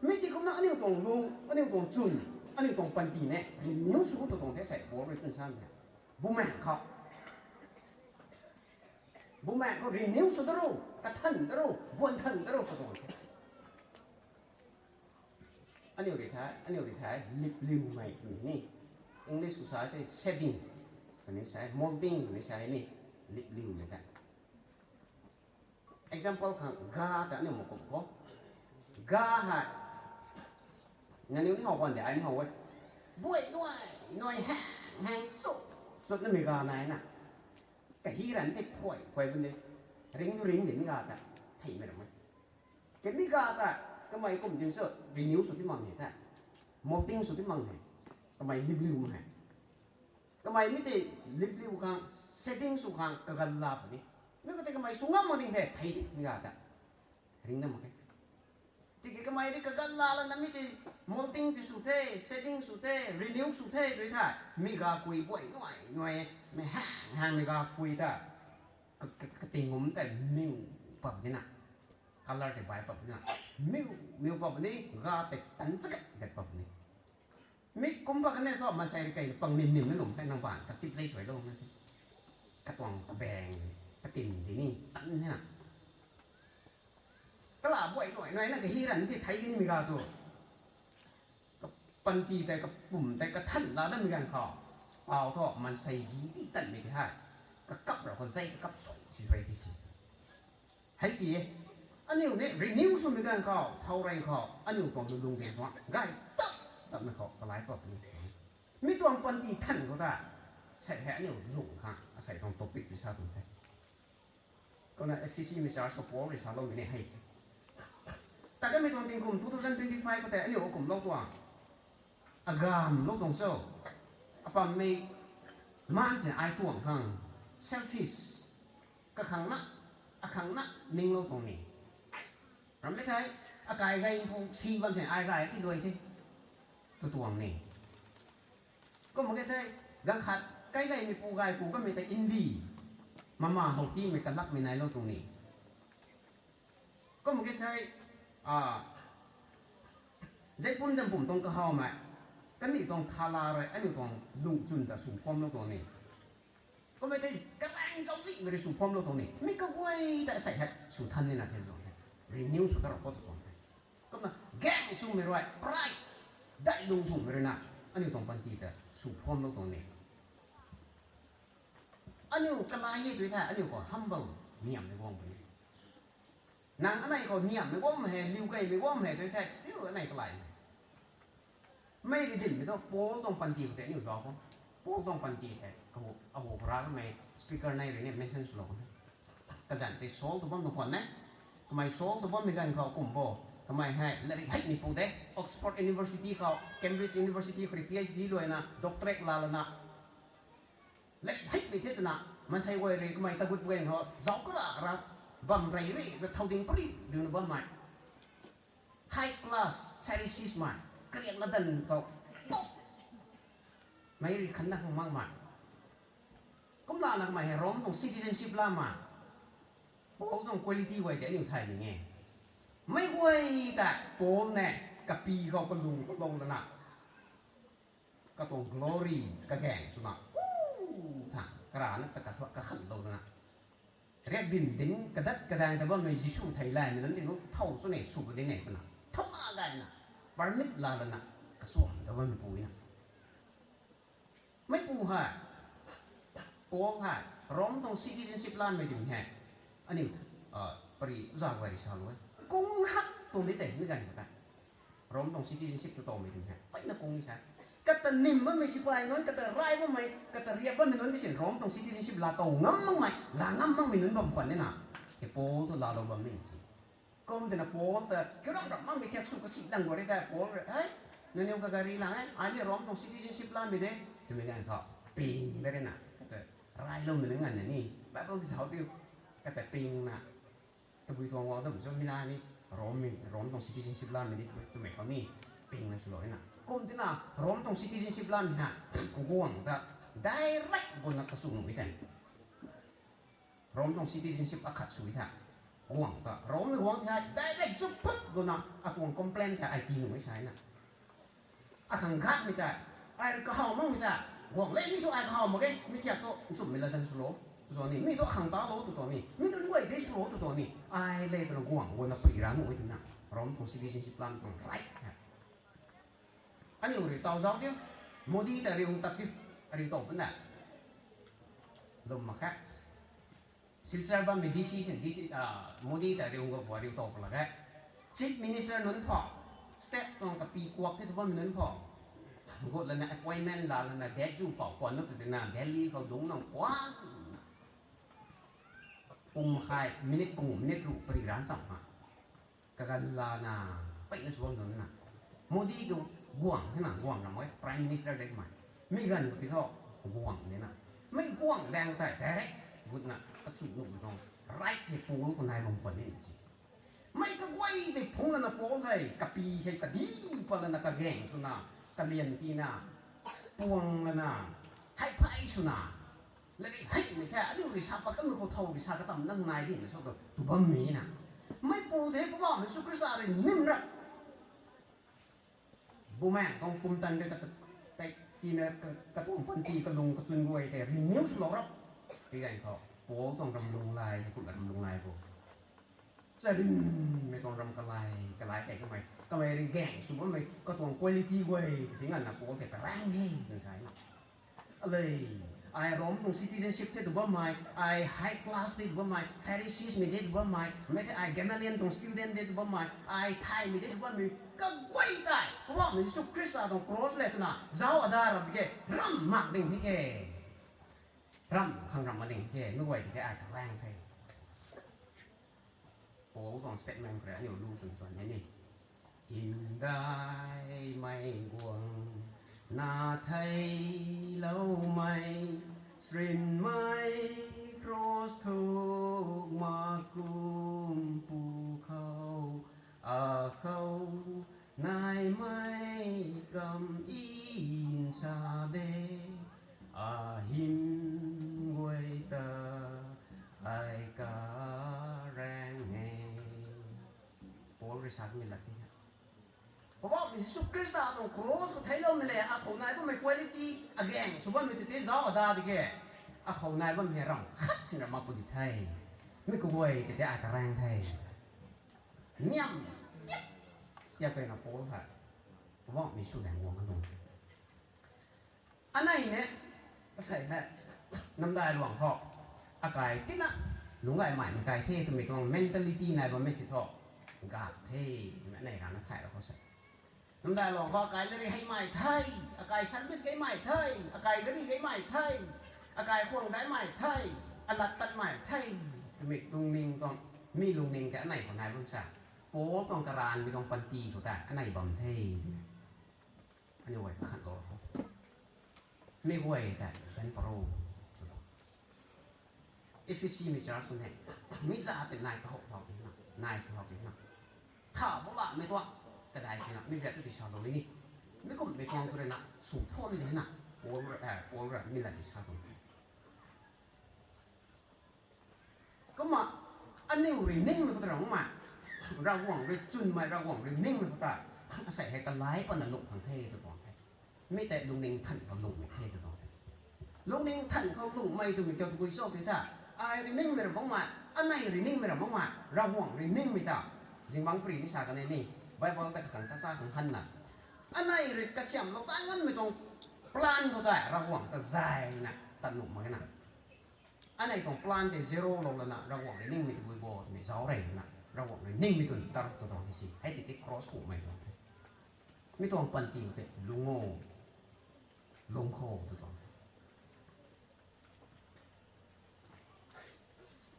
Mi ti kumna aniu tuang lung, aniu tuang chwn, aniu tuang panty ne, renew sw tu tuang the sei, Paul rui tun sa ni. Bumaengh khou. Bumaengh khou renew sw da ro, kathan da ro, buan than da ro, sw tuang the. Aniu rui the, aniu rui the, lipliumei twmei ni. English khou sa tei shedding, kaniw sa, molting, kaniw sa ni, lipliumei ta. Example khang ga ta aniu mak kum khou. Ga hei, nangniw ni how kan de, ai ni how e. Buay nuai, nuai hang, hang chu, chutnamei ga nai na. Kahi ran tei phuay, phuay bun de. Ring tu ring de mi ga ta, theimei ram e. Kami ga ta, kamei kum ding sw, renew sw ti mang hei ta. Molting sw ti mang hei. Kamei lipliu mak hei. Kamei mi tei lipliu khang, shedding sw khang, kaganv la puni. Mi ka tei kamei sw ngam mak ding the, thei di, mi ga ta. Ring na mak khe. Tiki kamei ri kaganv la lana mi tei molting ti sw the, shedding sw the, renew sw the, tui the. Mi ga kui buay nuai, nuai, mi hang, hang mi ga kui ta. Ka, ka, kating ngum tei miu pap ni na. Color tei bai pap ni na. Miu, miu pap ni, ga tei tan chakat gat pap ni. Mi kum pa kane thu maansei rui kei pang nim nim na lum khe nang baan, kachip zei suailou na. Katuang kabang, katin di ni, tan ni na. Kala buay nuai nuai na kahi ran ti thei ni mi ga tu. Panty tei kapum tei kathan la datmei ganv khou, pau thu maansei hi ti tanmei ti hei, kakap rau khou zei kakap suai si suai ti si. Hei ti e, aniu ni renew swmei ganv khou, thau rei khou, aniu tuang lulung de tuang gay tap, tapmei khou kalai pat puni. Mi tuang panty than khou ta, sei hei aniu lung khang asei tuang topic ti sa tuang the. Kumna Ephesiamei church khou Paul rui saloumei ni hei. Ta kamei tuang tingkum two thousand twenty-five khou tei aniu kumlou tuang, agamlou tuang cho. Apammei maan si ai tuang khang, selfish, kakhang na, akhang na, ninglou tuang ni. Rammei thei, akai gay pu si bam si ai gay ti luai the, tu tuang ni. Kum ke thei, ganv khat, kai gaymei pu gay pu kamei tei envy, mama how timei kalakmei nailou tuang ni. Kum ke thei, a, zeipum zampum tuang kahawmei, kandih tuang thala rui aniu tuang lungchun ta sw phamlou tuang ni. Kummei tei karaeng zauczihmei rui sw phamlou tuang ni. Mi kaguay ta sei hei sw than nina the tuang the. Renew sw ta rau khou tu tuang the. Kumna gaeng swmei rui, pride, daihlung thumei rui na, aniu tuang panty ta sw phamlou tuang ni. Aniu kalai e tui the, aniu khou humble, niamhmei guang puni. Nang anei khou niamhmei guang hei, liu gaymei guang hei tui the, still anei kalai. Mei ridinmei thu Paul tuang panty khou tei aniu zauc khou. Paul tuang panty tei, kahu, ahu khou ramei speaker nei rui ni mention swlou khou. Kazanc tei Saul tu bam tuang khwan e. Kamei Saul tu bammei ganv khou kum bo. Kamei hei latrik heimei pu de. Oxford University khou, Cambridge University khou rui P H D luaina, doctorate laa lana. Latrik heimei the twna, maansei guay rui kamei tagut pu ganv khou, zauc kara kara, bam rey rey, ra thau ding pari, riuna bammei. High class Pharisees mei, kariak ladan khou, top mei rui khanna khang makmei. Kumlana kamei hei Rome tuang citizenship lamei. Paul tuang quality guay tei aniu thaymei nge. Mei guay ta Paul ne, kapi khou kalung khou lou lana. Katuang glory, kagaeng swna, u, tha, karana ta ka, kakhanlou lana. Riak din din kadat kadaeng ta bammei Jisu thei laymei nunc di thu thow sw ne, sw puni ne twna thow na gayna permit laa lana kasuam ta bammei pu na. Meipu hei, Paul hei Rom tuang citizenship lanmei ding hei, aniu pari za guay rui salou e, kung hak tuang di tei ni ganv khou tei Rom tuang citizenship sw towmei ding hei mpeyna kung ni sa. Kata nim bammei sipai nunc, kata rai bammei, kata riap bammei nunc di sin Rom tuang citizenship laa tow ngam makmei, laa ngam makmei nunc bam khwan nina, hei Paul thu laalou bam ni si. Kum twna Paul ta kiu ram ram makmei thiak sw kasi lang guay rui tei Paul rui, hei, nangniw kagari lang e, ai ni Rom tuang citizenship lanmei de, twmei ganv khou ping da rui na, kata railoumei nunc nganvna ni Bible di zauc diu, kata pingna, tabui tuang guang dam sw mi na ni, Rom, Rom tuang citizenship lanmei de twmei khou ni pingna swlou na. Kum tina Rom tuang citizenship lanmei hei guang ta direct guna kasu nuh e tei. Rom tuang citizenship akhat sw tha. Guang ta Rommei guang the direct zuk phut guna atuang complaint tei ai tii nuh e sa na. Akhang ghatmei tei, ai rui kahaw makmei tei, guang le mi thu ai kahaw mak ge, mi thiak thu nchumhmei latzan swlou tw tuang ni, mi thu akhang talou tw tuang ni, mi nunc guay de swlou tw tuang ni, ai le twna guang guna pui ra nuh e twna Rom tuang citizenship lanmei tuang right hei. Aniu rui taw zauc diu, Modi ta riu tat diu, ariu tow pun da. Lum mak khe. Silchar bammei D C sin, D C, Modi ta riu ga pua riu tow pun lak e. Chief Minister nunc pho, state tuang kapi kuak the tw bammei nunc pho, gut lana appointment laa lana date zu pou kuan nu tw tina Delhi khou dungc nang kuak pung makhai minute pangu minute ruh pari ranc cham ha. Kagan lana mpeyna sw bam nunc na. Modi tu guang thena guang ram e, Prime Minister de mei. Mi ganv khou ti thu guang de na. Mei guang daeng tei direct gutna kachu nuh tuang right hei Paul khou nai bam khwan ni si. Mei kaguay tei phungc lana Paul hei kapi hei kadi pat lana kagaeng swna, kalian tina, puang lana, hei phey swna, lari heimei the, aniu rui sa pat kanmei khou thow rui sa katam nang nai dina sw tu, tw bammei na. Meipu de Poubauhmei Jisu Khrista rui nim rap. Bumaengh tuang pumtan tei, tei tina, katuang panty kalung kachwn guay tei renew swlou rap. Tei ganv khou Paul tuang ramlung lai, hei kumna ramlung lai bo. Charynmei tuang ram kalai, kalai tei kamei, kamei rui gaeng sw bammei katuang quality guay, tei nganvna Paul tei karaeng e, nang sa na. Alei, ai Rom tuang citizenship the tw bammei, ai high class de tw bammei, Phariseesmei de tw bammei, mei the ai Gamaliel tuang student de tw bammei, ai thaymei de tw bammei, kaguay tei Poubauhmei Jisu Khrista tuang cross le twna zauc ada rap ke, ram mak ding hi ke. Ram khang ram mak ding hi ke, mei guay tei ai karaeng the. Paul tuang statement khou rui aniu lu swn swan e ni. Hymdaihmei guang na theicloumei, srinmei cross thuk mak kum pu khou, akhou naimei kam nsa de, ahym guay ta ai karaeng e. Paul rui sa kamei lat the. Poubauhmei Jisu Khrista tuang cross khou theicloumei le akhou nai bammei quality agaeng sw bammei tei tei zauc ada di ke. Akhou nai bammei ram khat sin ram mak pu di the. Mi kaguay tei tei ai karaeng the. Niam, ya keyna Paul hei Poubauhmei Jisu daeng guang a tuang the. Anei ne, asei the, namdai luang khou, akai tina, lungc gay maimei kai the twmei tuang mentality nai bammei ti thu, gak the, twmei anei rana thay ra khou se. Namdai luang khou akai lari heimei the, akai service gaymei the, akai gari gaymei the, akai khuang daimei the, alat tatmei the, twmei lungning tuang, mi lungning tei anei khou nai bam sa. Paul tuang karanvmei tuang panty khou tei anei bam the. Aniu guay kakhanlou khou, mi guay tei kan paro. Ephesmei church khou ne, mi za tei nai kahou thau tina, nai kahou tina, tha bo lamei tuang, kadai sina mi riat tu ti salou ni, mi kumhmei tuang khou rui na sw thuan di na, Paul rui, Paul rui mi la ti sa tuang. Kumna, aniu rui ningmei khou ta ramei, Ravguangc rui chwnmei, Ravguangc rui ningmei khou ta, asei hei kalai patna lungh khang the tw tuang the. Mi tei lungning than khou lungmei the tw tuang the. Lungning than khou lungmei twmei kiu tabui cho tei ta, Ai rui ningmei ra makmei, anei rui ningmei ra makmei, Ravguangc rui ningmei ta. Zingbangc pari ni sa kan e ni, Bible ta kakhang sa sa khang hanna. Anei rui kasiamhlou ta nganmei tuang plan khou tei Ravguangc ta zayna tat nuh mak na. Anei tuang plan tei zero lou lana, Ravguangc rui ningmei tabui bo twmei zauc rey lana, Ravguangc rui ningmei twn taruk tu tuang hei si, hei tei tei cross kumei tuang the. Mi tuang panty tei lung o, lung kho tu tuang the.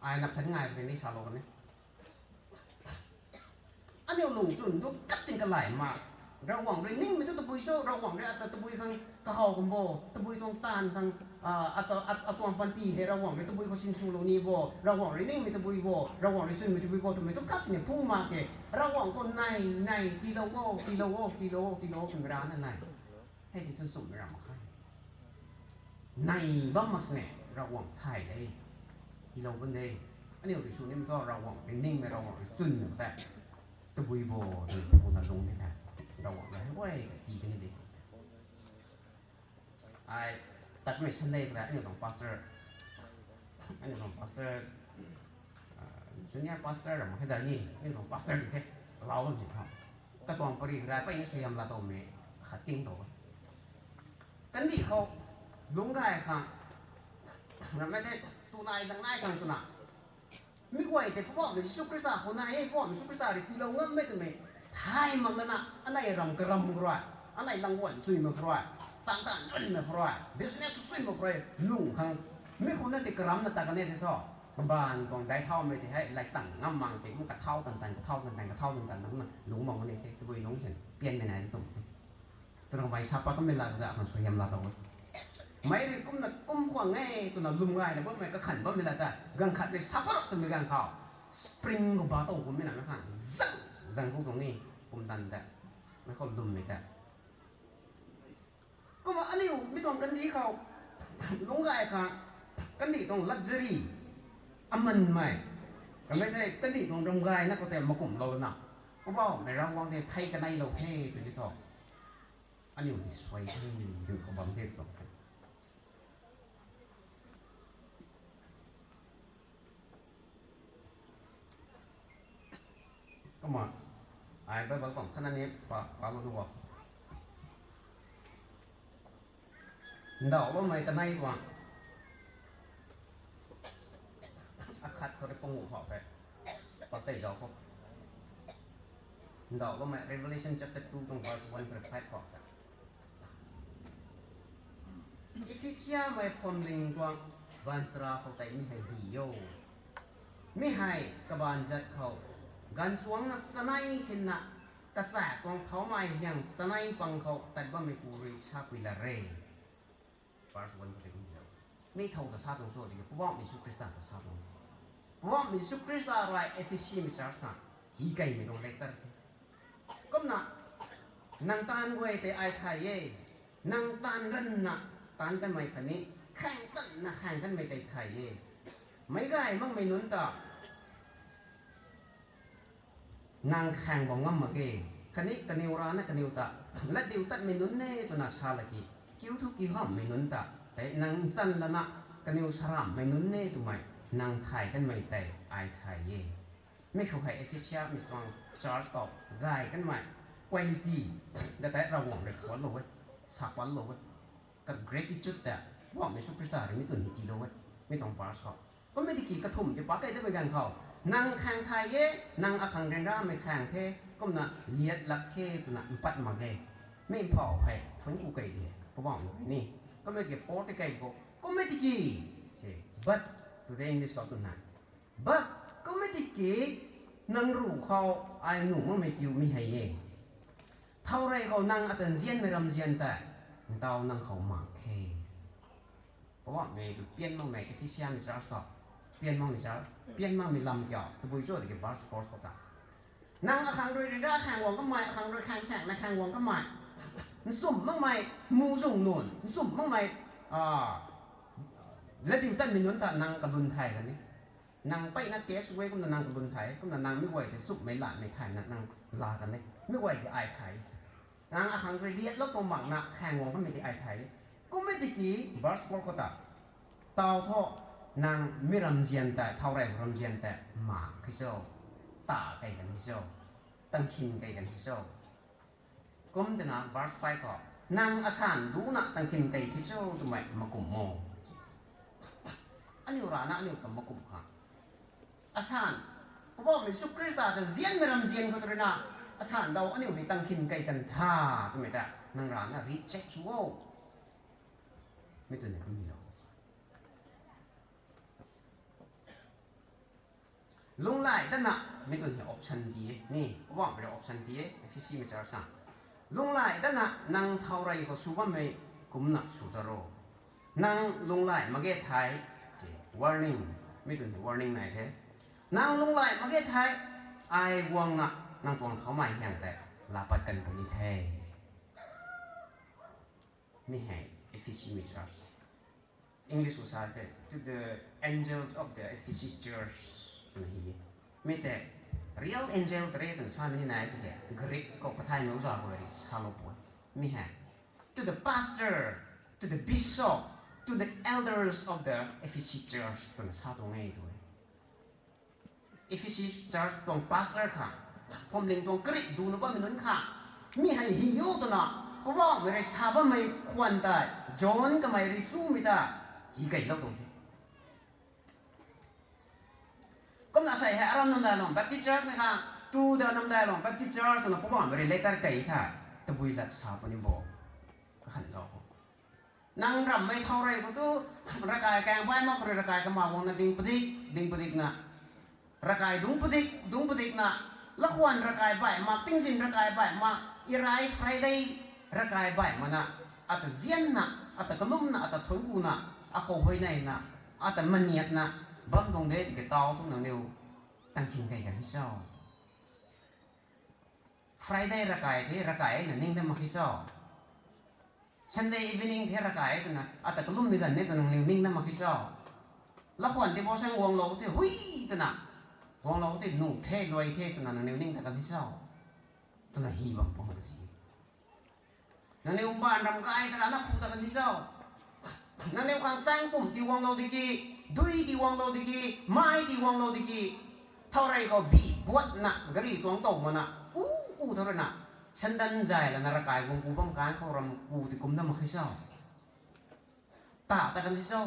Ai na khat ngai puni ni salou kan e. Aniu lungchun tu kaching kalay ma. Ravguangc rui ningmei tu tabui cho, Ravguangc rui ata tabui khang kahaw kum bo, tabui tuang taanv khang, a, ata, at-, atuang panty hei Ravguangc rui tabui khou sinswlou ni bo, Ravguangc rui ningmei tabui bo, Ravguangc rui chwnmei tabui bo twmei tu kachini phu mak khe. Ravguangc khou nai, nai, tiilou o, tiilou o, tiilou o, tiilou o twmei rana nai. Hei ti chwn sumhmei ra mak khe. Nai bam mak sini, Ravguangc thay de. Tiilou bam de. Aniu rui sw nimei thu Ravguangc rui ningmei, Ravguangc rui chwnmei tei tabui bo twna lung ni the. Ravguangc rui hei guay ta tii kani de. Ai, tatmei Sunday khou tei aniu tuang pastor, aniu tuang pastor, junior pastor ram khe da ni, aniu tuang pastor di the, lau bam si tho. Katuang pari rai peyna suaihiam laa towmei khat ting tow. Kandih khou lungc gay khang, rammei tei tu nai zang nai khang twna, mi guay tei Poubauhmei Jisu Khrista khou nai e, Poubauhmei Jisu Khrista rui tiilou ngammei twmei thay mak lana, anei ram karam khou rui, anei langguan chuy mak khou rui, tang tan ranmei khou rui, business chuy mak khou rui lung khang, mi khou na tei karamna ta kan e tei thu, kabaanv tuang daic thaumei tei hei laic tang ngam mang tei kum kathau tan tan, kathau tan tan, kathau tan tan nang na lungc mak ni tei tabui nungc sin pianmei nai tum the. Twna kamei sa pat kanmei lat ta khang suaihiam laa tow e. Meic rui kumna kum khwang e twna lwm gayna bammei kakhan bammei lat ta ganv khat rui sa pat rap twmei ganv khou, spring khou ba tow kummei na mei khang zang, zang ku tuang ni, pumtan ta, mei khou lwmmei ta. Kumna aniu mi tuang kandih khou lungc gay khang, kandih tuang luxury, amanmei, kamei thei kandih tuang ram gayna khou tei makumhlou na, Poubauhmei Ravguangc tei thei kaneilou the tw di thu, aniu ni suai the, dui khou bam the tuang the. Kumna, ai Bible bam khatna ni pa, palou du o. Ndauhloumei kanei tuang akhat khou rui panguh khou pe, pat tei zauc khou. Ndauhloumei Revelation chapter two tuang verse one khou rui five khou ta. Ephesiamei phuamling tuang baanchara khou tei mi hei di o. Mi hei kabaanc zat khou gaanchuangcna chanei sinna, kachak tuang thaumei hiang chanei pang khou tat bammeipu rui sapui lat re. Verse one khou tei kum di o. Mi thow ta sa tuang cho tiki Poubauhmei Jisu Khrista ta sa tuang. Poubauhmei Jisu Khrista rui Ephesiamei church khang hi keymei tuang letter the. Kumna, nang taanv guay tei ai thay e. Nang taanv ranvna taanv kanmei khatni khaeng tanna khaeng kanmei tei thay e. Meic gay makmei nunc ta nang khaeng bam ngam mak ge. Khatni kaniw rana kaniw ta latdiutatmei nunc e twna sa laki, kiu thu kiu hamhmei nunc ta tei nang nchan lana kaniw saramhmei nunc e twmei nang thay kanmei tei ai thay e. Mi khou hei Ephesamei tuang church khou gay kanmei quality ta tei Ravguangc rui puatlou e, sa patlou e. Ka gratitude ta Poubauhmei Jisu Khrista rui mi twn ni tiilou e, mi tuang verse khou. Kummei tiki kathumh tei pa kei de mei ganv khou, nang khaeng thay e, nang akhang ryanramei khaeng the, kumna liat lak the twna mpat mak e. Mi mphauh hei thuanc ku kei de, Poubauhmei ni. Kummei ki four tei kei khou, kummei tiki, but, today English khou twna, but, kummei tiki, nang ruh khou ai nuh makmei kiu mi hei e. Thow rey khou nang ata nzianmei ramzian tei, ntaw nang khou mak khe. Poubauhmei tu pian makmei Ephesamei church khou, pian makmei church, pian makmei lam kiu tabui cho tiki verse four khou ta, nang akhang rui ryanra khaeng guang kamei, akhang rui khaeng saekna khaeng guang kamei, nchumh makmei, muhzwng nunc nchumh makmei, latdiutatmei nunc ta nang kalwn thay kan e. Nang mpeyna test e kumna nang kalwn thay, kumna nang mi guay tei nchumhmei latmei thayna nang laa kan e. Mi guay tei ai thay. Nang akhang rui liatlou tuang makna khaeng guang kamei tei ai thay. Kummei tiki verse four khou ta, taw thu, Nang mi ramzian tei, thau rey khou ramzian tei, mak khe cho, ta kei kan khe cho, tangkhin kei kan khe cho. Kum twna verse five khou, nang asan duna tangkhin kei khe cho twmei makum mo. Aniu rana aniu kam makum kha. Asan, Poubauhmei Jisu Khrista ta zianmei ramzian khou tu rui na, asan dau aniu hei tangkhin kei kan tha twmei ta, nang rana recheck sw o. Mi twn ni kum ni lo. Lunghlaic datna, mi twn hei option di e, ni, Poubauhmei rui option di e, Ephesi mei church na. Lunghlaic datna, nang thau rey khou sw bammei kumna sw ta ro. Nang lunghlaic mak ge thei, warning, mi twn hei warning nai the. Nang lunghlaic mak ge thei, ai guangna, nang tuang thaumei hiang tei, laa pat kan puni the. Mi hei, Ephesi mei church. English khou sa the, to the angels of the Ephesus church, twna hi e. Mi tei, real angel tei re twna sa ni nai tei hei, Greek khou Pathaimei uza khou rui salou pui. Mi hei, to the pastor, to the bishop, to the elders of the Ephesus church, twna sa tuang e tu e. Ephesi church tuang pastor kha, phuamling tuang karik duna bammei nunc kha, mi hei hi o twna, Poubauhmei rui sa bammei khwan tei, John kamei rui chumei ta, hi keylou tuang the. Kumna sei hei aram Namdailong Baptist Church mei kha, tu da Namdailong Baptist Church twna Poubauhmei rui letter kei tha, tabui lat sa puni bo. Kakhan zau khou. Nang rammei thau rey khou tu, ravkai kaeng baih mak rui ravkai kama guangna ding padik, ding padikna. Ravkai dungc padik, dungc padikna. Lakhwan ravkai baih mak, tingzin ravkai baih mak, irai Friday ravkai baih makna. Ata zianna, ata kalumna, ata thuanc kuna, akhou huayneina, ata maniatna, bam tuang de tiki tau tu nangniw, tangkhin kei kan hi cho. Friday ravkai the, ravkai na ning dat mak khe cho. Sunday evening the ravkai twna, ata kalum ni dan ni twna nangniw ning dat mak khe cho. Lakhwan devotion guanglou the, hui twna. Guanglou the, nuh the, luai the twna nangniw ning dat kan khe cho. Twna hi bam pum ta si. Nangniw mbaanv ram kai ta rana phu ta kan khe cho. Nangniw khang chang pum ti guanglou di ki, dui ti guanglou di ki, mai ti guanglou di ki. Thau rey khou bi buatna, gari tuang tow mana, u, u thau rui na. Sandan zay lana ravkai guang ku bam kan khou ram ku ti kum dat mak khe cho. Ta ta kan khe cho.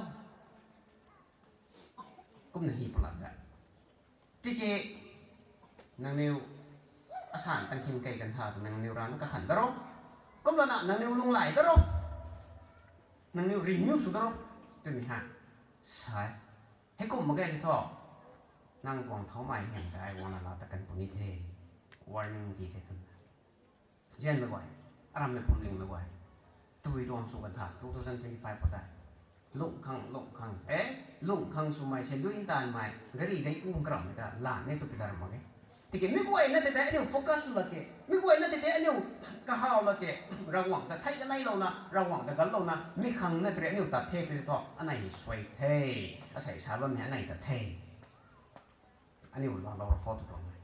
Kumna hi palat da. Tiki, nangniw asan tangkhin kei kan tha tu nangniw rana kakhan da ro. Kumlana nangniw lunghlaic da ro. Nangniw renew sw da ro. Twmei ha. Sai. Heikum mak ge ni thu. Nang tuang thaumei hiang tei ai guangna laa tat kan puni the. Warning ti the twna. Zianmei guay, arammei phuamlingmei guay, tabui tuang sw kan tha two thousand twenty-five khou tei. Lungh khang, lungh khang, e, lungh khang swmei, sandui ntaanvmei, gari dei u karamhmei ta lan ni tu pi dar mak e. Tiki mi guayna tei tei aniu focus sw lak ke, mi guayna tei tei aniu kahaw lak ke, Ravguangc ta thei kaneilouna, Ravguangc ta ganlouna, mi khang na tei aniu tat the tei thu, anei hei suai the, asei sa bammei anei tat the. Aniu laalou ra khou tu tuang e.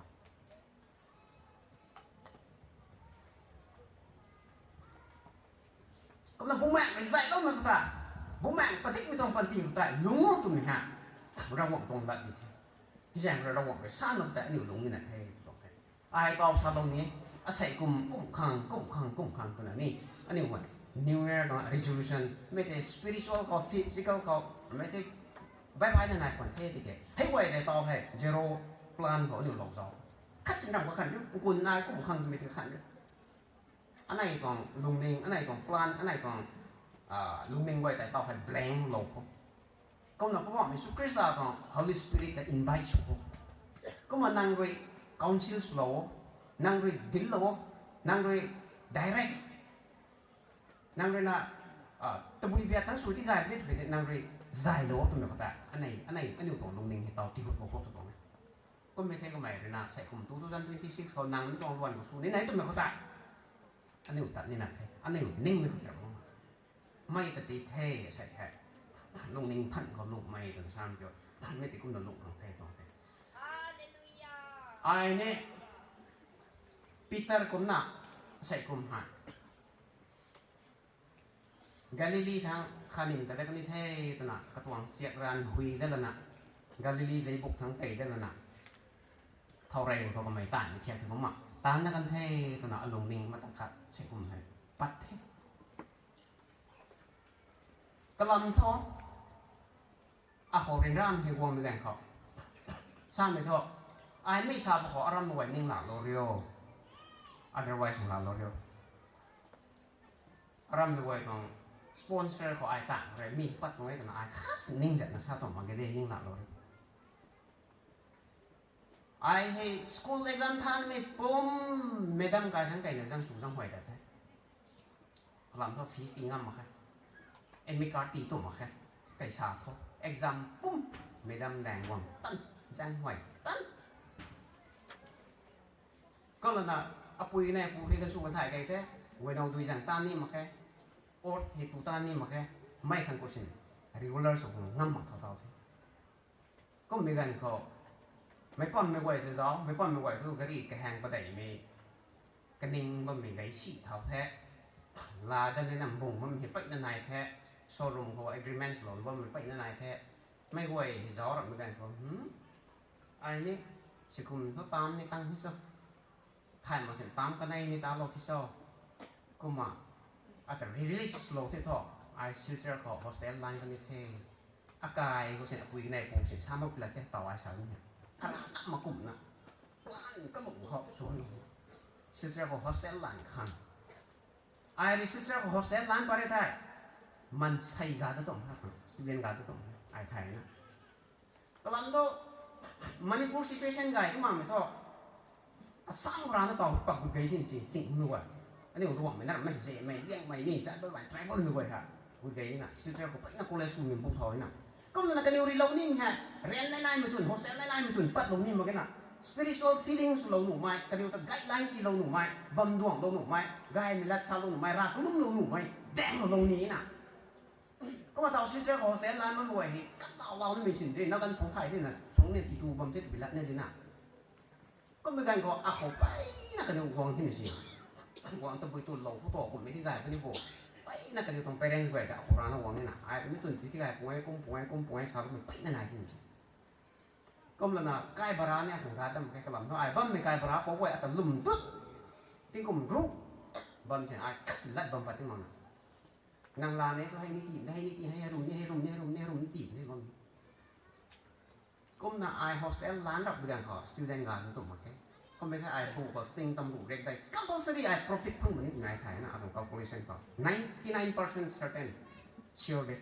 Kumna bumaengh rui zayloumei khou ta, bumaengh padikmei tuang panty khou tei lungc o twmei ha, Ravguangc tuang lat di the. Hei zaeng rui Ravguangc rui sa mak tei aniu lungc nina the tw tuang the. Ai kau salou ni, asei kum, kum khang, kum khang, kum khang twna ni, aniu guay, New Year tuang resolution, mei tei spiritual khou, physical khou, mei tei baih baihna nai khwan the tiki. Hei guay tei tau hei, zero plan khou aniu lou zau. Khat sin ram kakhan riu, nkun nai kum khang twmei tei kakhan riu. Anei tuang lungning, anei tuang plan, anei tuang, ah, lungning guay tei tau hei blank lou khou. Kumna Poubauhmei Jisu Khrista tuang Holy Spirit ta invite sw khou. Kumna nang rui counsel swlou o, nang rui deal lou o, nang rui direct, nang rui na, ah, tabui bia tang sw ti gay bit bit nang rui zaylou o twmei khou ta, anei, anei, aniu tuang lungning hei tau tihut lou khou tu tuang e. Kummei the kamei rui na, sei kum two thousand twenty-six khou nang tuang luan khou sw ni nai twmei khou ta, aniu tat nina the, aniu ningmei khou tei ram o. Mei ta ti the, sei the. Lungning than khou lungmei twna sam kiu. Mei ti kumna lung khang the tuang the. Ai ni, Peter kumna, sei kum hei. Galili thangc khanim ta dat kan ni the twna katuang siak ranv hui dat lana, Galili zeibuk thangc tei dat lana, thau rey khou kamei taanv ni thiak thu kumna taanv dat kan the twna alungning mata khat se kum hei pat the. Kalam thu, akhou ryanramei guangmei ganv khou, samei thu, ai mi sa pa khou aram guay ning laalou rio, otherwise laalou rio. Aram guay tuang sponsor khou ai ta rui mi pat tuang e twna ai khat ning zatna sa tuang mak ge de, ning laalou rio. Ai hei school exam thanmei pum, madam kai thangc keyna zang sw zang huay ta the. Kalam thu fees tii ngam mak khe. Admit card tii tu mak khe. Kei sa thu exam pum, madam daeng guang tan, zang huay tan. Kalana apui nei pu hei kan sw kan thay kei the, guaynow dui zang tan ni mak khe, ot hei tu tan ni mak khe, mei khang khou sin regular sw khang ngam mak thau thau the. Kummei ganv khou, meic pammei guay tu zauc, meic pammei guay tu gari kahang padeihmei, kaning bammei gei si thau the, laa dat nina mbung bammei hei peyna nai the, showroom khou agreement lou bammei peyna nai the, meic guay hei zauc rapmei ganv khou, ai ni, sikum thu taanv ni tang ni cho, thay mak sin taanv kanei ni talou thi cho, kumna, ata release lou the thu, ai Silchar khou hostel lan kan ni the. Akai khou sin apui nei pu sin sa mak pi la the, taw ai sa ni he. Arana makumna plan kamak khou sw ni. Silchar khou hostel lan khang, ai rui Silchar khou hostel lan pat re thei, maansei ga ta tuang kha khang, student ga ta tuang kha ai thayna. Kalam thu, Manipur situation gay kumna mei thu, Assam khou rana taw pak gut gei thin si, sing nu guay. Aniu Ruangmei, Naramei, Zemei, Liangmei ni, Chaibal, Tribal nu guay ha, gut gei na, Silchar khou peyna college school ni bu thau na. Kumna kaniw rilou ni hei, rent nai naimei tun, hostel nai naimei tun patlou ni mak ge na. Spiritual feelings lou nuhmei, kaniw ta guideline tiilou nuhmei, bamduanglou nuhmei, gaymei lat salou nuhmei, rav kalumlou nuhmei, daenglou lou ni na. Kumna taw Silchar khou hostel lan bammei guay hei, katlau lau nimei sin de, na kan suang thay de na, suang ni titu bam the twbi lat na zina. Kummei ganv khou akhou peyna kaniw guang thina si. Guang tabui tu lou khou tu kummei ti gay puni bo. Peyna kaniw tuang parents guay ta akhou rana guang nina. Ai mi tun ti ti gay pung e, kum pung e, kum pung e, sa bammei peyna nai thina si. Kumlana kai bara ni akhang ga dam khe kalam thu ai bammei kai bara pou guay ata lwm dut. Tingkum ru. Bam sin ai khat si lat bam pat ti mak na. Nang la ni thu hei ni ti, hei ni ti, hei rum ni, hei rum ni, hei rum ni, hei rum ni ti, hei bam. Kumna ai hostel lan rap bi ganv khou student ga ni tum mak khe. Kummei khe ai bu khou sing tam ru rek dai compulsory ai profit phang mani nai thayna atuang calculation khou ninety nine percent certain, sure de.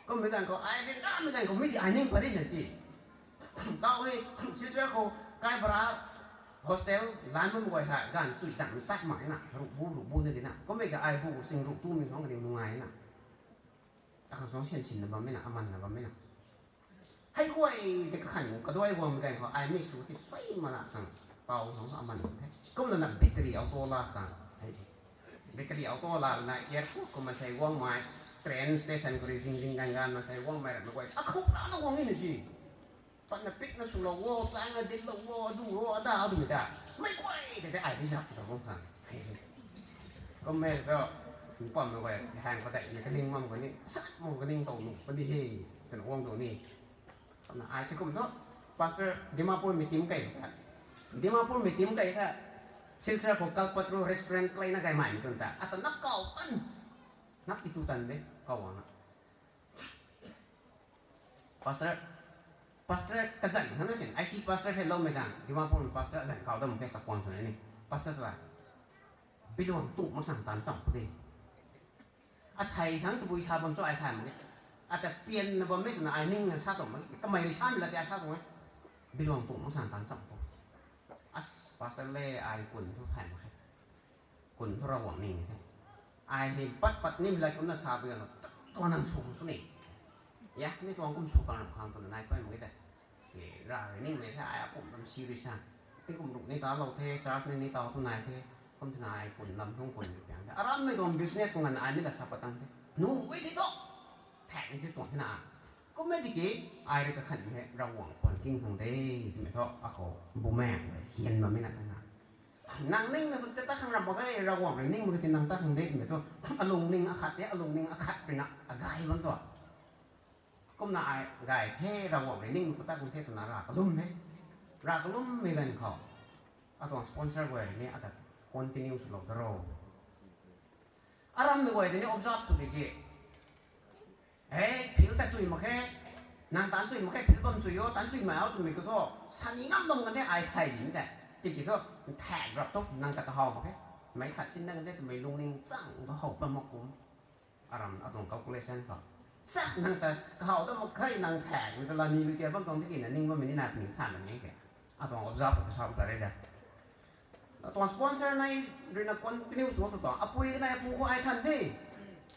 Kummei ganv khou ai ryanramei ganv khou mi ti ai ning pat ri na si. Taw hei Silchar khou kai bara hostel lan bam guay hei ganv sui dang tak mak na, ru bu ru bu na di na. Kummei khe ai bu sing ru tumei khang kaniw nungai na. Akhang suang sian sinna bammei na, amanna bammei na. Hei guay tei kakhan kaduai guangmei ganv khou ai mi sw ti suai mana khang, pau khang aman the. Kumlana battery auto la khang, hei battery auto la na airport khou maansei guangmei, train station khou rui zing zing gan gan maansei guangmei ramei guay akhou rana guang ni na si. Patna pikna swlou o, changna dinclou o, adu o, ada adumei ta, mei guay tei tei ai di zak ta bam khang. Kummei thu, mpammei guay hang padeihmei kaning mam kani, sat mak kaning tow nuh puni he, twna guang tu ni. Kumna ai se kum thu, Pastor Dimapur meeting kei ta, Dimapur meeting kei ta, Silchar khou Kalpataru restaurant kaleina gaymaimei tun ta ata nap kau tan, nap ti tu tan de kau ana. Pastor, pastor kazanc khang na sin, I C pastor hei loumei ganv, Dimapur pastor azanc kau dam khe chakhwang swna ni. Pastor ta, biluang tu mak sang tan cham pu de. Athei thangc tabui sa bam cho ai thay mak e. Ata pianna bammei twna ai ningna sa tuang mak e. Kamei rui samei la tia sa tuang e. Biluang tu mak sang tan cham pu. As, pastor le ai kun thu thay mak khe. Kun thu Ravguangc ning the. Ai hei pat pat nimei la kumna sa bi ganv, tuang nang sw sw ni. Ya, mi tuang kum sw kan ram khang twna nai thuai mak e tei. Rav rui ningmei the, ai akum ram si rui sa. Tingkum ruh ni talou the, church ni ni taw tu nai the. Kum thina ai kun lam thung kun rui tiang the. Arammei tuang business khou nganv ai mi la sa pat tang the. Nu e ti tu. Thaeng ti tuang thina. Kummei tiki, ai rui kakhan the, Ravguangc khwan king khang de, twmei thu akhou bumaeng rui hian bammei na tana. Nang ningmei khou ta khang ramh mak ge, Ravguangc rui ningmei khou tei nang ta khang de twmei thu, alungning akhat de, alungning akhat ruina agay bam tuang. Kumna ai gay the, Ravguangc rui ningmei khou ta khang the twna rav kalum the. Rav kalummei ganv khou, atuang sponsor guay rui ni ata continue swlou da ro. Aram mei guay tei ni observe sw di ki, e, field ta chui mak khe, nang tanc chui mak khe, field bam chui o, tanc chui mai o twmei khou thu, sani ngam bam kan the ai thay di de. Tiki thu, nthak rap tu nang ta kahaw mak khe, meic khat sin nang de twmei lungning chang tu how bam mak kum. Aram atuang calculation khou, sa nang ta kahaw ta mak khe, nang thak nang ta lani lui tia bam tuang tiki na ning bammei ni na puni than na ni ke. Atuang observe khou ta sa ta re de. Atuang sponsor nai ruina continue sw tu tuang. Apui kanei apu khou ai than de.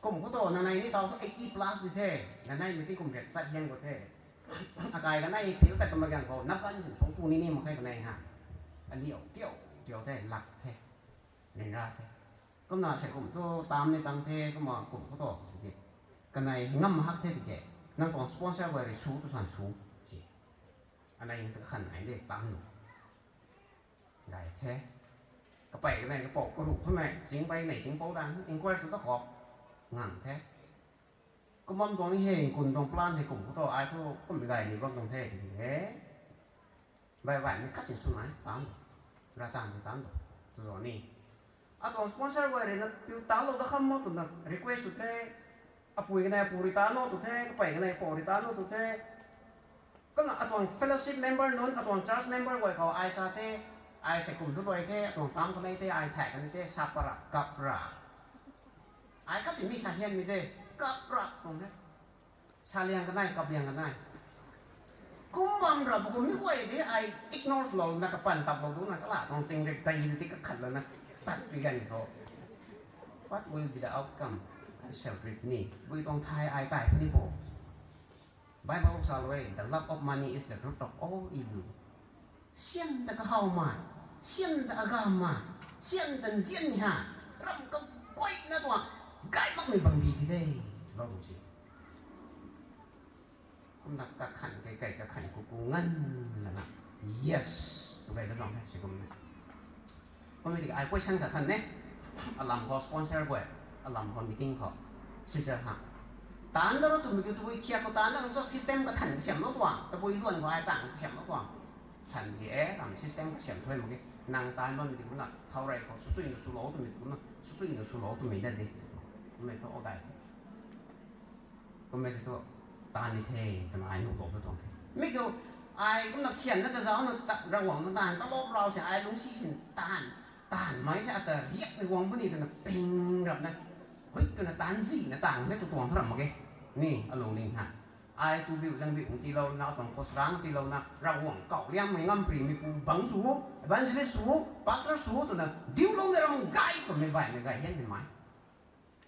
Kum khou tu nanei ni tau thu eighty plus di the. Nanei mei ti kum riat sat hian khou the. Akai kanei field ta kama gang khou nap kan sin suang tu ni ni mak khe kanei ha. Aliu tiau tiau the, lak the, ryanra the. Kumna sei kum thu tam ni tang the, kumna kum khou tu tiki, kanei ngam hak the tiki, nang tuang sponsor guay rui sw tu san sw si. Anei ta kakhan ai de tam nu gay the. Kapey kanei kapou karuh thumei singpey nei singpou dan inquire sw ta khou ngang the. Kum bam tuang ni hei, kun tuang plan hei kum khou tu ai thu kummei gay ni bam tuang the tiki he. Bai baimei khat sin sw nai tan, ra tan ni tan tu, tu zo ni. Atuang sponsor guay rui na piu talou da kham mo twna request tu the. Apui kanei apu rui talou tu the, kapey kanei apou rui talou tu the. Kumna atuang fellowship member nunc, atuang church member guay khou ai sa the, ai sei kum thu luai the, atuang tam kanei the, ai thak kanei the, sa para, kap ra. Ai khat si mi sa hianmei de, kap ra tuang the. Sa liang kanei, kap liang kanei. Kum bam ra bu kum mi guay de, ai ignore lou na kapan tap lou duna kala tuang sing rek dai di kakhat lou na tat pi ganv khou, what will be the outcome? I shall reap ni. Bui tuang thai ai kai puni bo. Bible salou e, the love of money is the root of all evil. Sian ta kahawmei, sian ta agammei, sian ta nzianmei ha, ram kaguayna tuang gay makmei bangbi ti de, lou tu si. Kumna kakhan kei kei kakhan ku ku nganv lana, yes, tu gay la zang the si kumna. Kumna tiki ai question khat than ne, alam khou sponsor guay, alam khou meeting khou, sister ha, taanc da ro twmei kiu tabui thiak khou taanc da ro so system kathan kasiamhlou tuang, tabui luan khou ai taanc kasiamhlou tuang. Than di e, ram system kasiam thuy mak ge. Nang taanc bam di kumna thau rei khou swchuina swlou twmei kumna, swchuina swlou twmei dat di. Kummei thu o gay the. Kummei thu taanc ni the twna ai nuh bou tu tuang the. Mi kiu, ai kumna sianna ta zaucna ta, Ravguangc ta taanv talou rau si ai lungcsi sin taanv, taanv mai the ata riakmei guang puni twna ping rapna, hui twna taanc zina taanv the tu tuang thu ram mak ge. Ni alungning ha. Ai tu biu zang biu hung tiilouna, atuang khou sarang tiilouna, Ravguangc kau liangmei ngamparymeipu bangc sw, evangelist sw, pastor sw twna diuloumei ram gay twmei baihmei gay hianmei mai.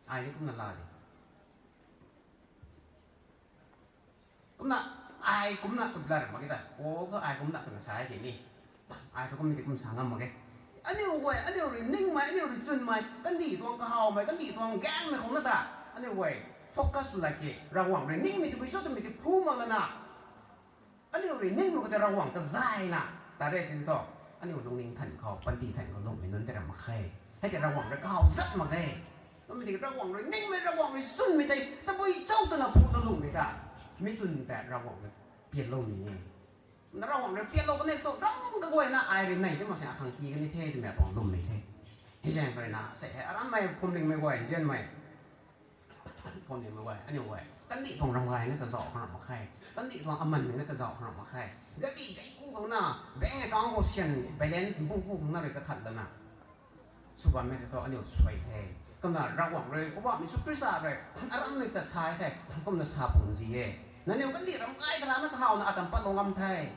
Ai ni kumna la di. Kumna, ai kumna tu blar mak ge ta, Paul thu ai kumna twna sa e di ni. Ai thu kumna di kum sa ngam mak ge. Aniu guay, aniu rui ningmei, aniu rui chwnmei, kandih tuang kahawmei, kandih tuang gaengmei khou na ta, aniu guay focus sw lak ki, Ravguangc rui ningmei tabui cho twmei ti phu mak lana, aniu rui ningmei khou tei Ravguangc ta zayna ta re ti thu, aniu lungning than khou, panty than khou lungmei nunc tei ram mak khe. Hei tei Ravguangc rui kahaw zat mak ge. Kummei tiki Ravguangc rui ningmei, Ravguangc rui chwnmei tei tabui cho twna phu ta lungmei ta, mi twn ta Ravguangc rui pianloumei e. Na Ravguangc rui pianlou kanei tu ram kaguayna ai rui nei ti mak si akhang ki kani the twmei atuang lwmmei the. Hei zaeng khou rui na sei hei arammei phuamlingmei guay, nzianmei phuamlingmei guay, aniu guay kandih tuang ram gayna ta zauc khang ram mak khe. Kandih tuang amanmei na ta zauc khang ram mak khe. Gari dei ku khang na, bank account khou syan balance bu ku khang na rui kakhat lana sw bammei tei thu aniu suai the. Kumna Ravguangc rui, Poubauhmei Jisu Khrista rui, arammei ta sa the, kumna sa pun zi e. Nangniw kandih ram gay ta rana kahawna ata patlou ngam the.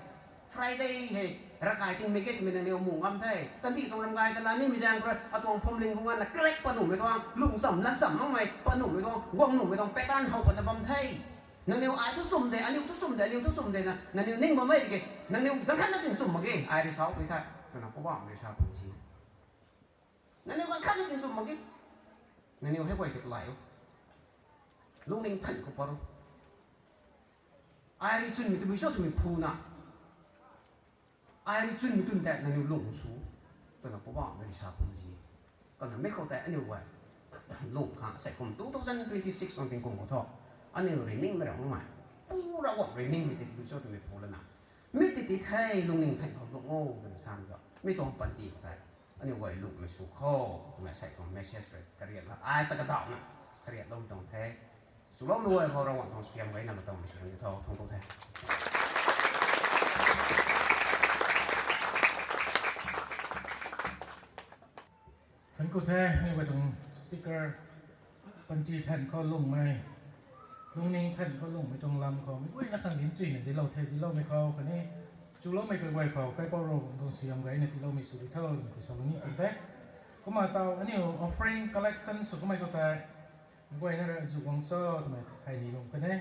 Friday hei, ravkai tingmei ge twmei nangniw mu ngam the. Kandih tuang ram gay ta la nimei zaeng rui, atuang phuamling khou nganvna crack pat nuhmei tuang, lungcham, lancham makmei pat nuhmei tuang, guang nuhmei tuang pattern how patna bam the. Nangniw ai thu chum de, aniu thu chum de, aniu thu chum de na, nangniw ning bammei tiki, nangniw ganv khatna sin chum mak ge, ai rui sa pui the, twna Poubauhmei rui sa pun zi. Nangniw ganv khatna sin chum mak ge. Nangniw hei guay tei kalai o. Lungning than khou pat o. Ai rui chwnmei tabui cho twmei phuna, ai rui chwnmei twn tei nangniw lung sw. Kumna Poubauhmei rui sa puni si. Kumna mi khou tei aniu guay lung khang sei kum two thousand twenty-six tuang tingkum khou thu, aniu riningmei rau mei, pura guang riningmei tei tiu cho twmei phu lana, mi tei ti the, lungning than khou lung o twna sa ni tu. Mi tuang panty khou tei aniu guay lungmei sw kho twmei sei tuang message rui kariat la ai ta kazauhna, kariat lou tuang the. Swloumei guay khou Ravguangc tuang suaihiam gayna mei tuang mei sw ni tho, thuanc ku the. Thuanc ku the, aniu guay tuang speaker, panty than khou lungmei, lungning than khou lungmei tuang lam khou meic guayna khang dinc chuyna dinclou the, dincloumei khou khatni chuloumei kaguay khou Kaipouc Ravguangc tuang suaihiam gayna tiiloumei sw di tho twmei tei salou ni tuang the. Kumna taw aniu offering collection sw kamei khou tei meic guayna rui azuh guang cho twmei hei ni bam kan e.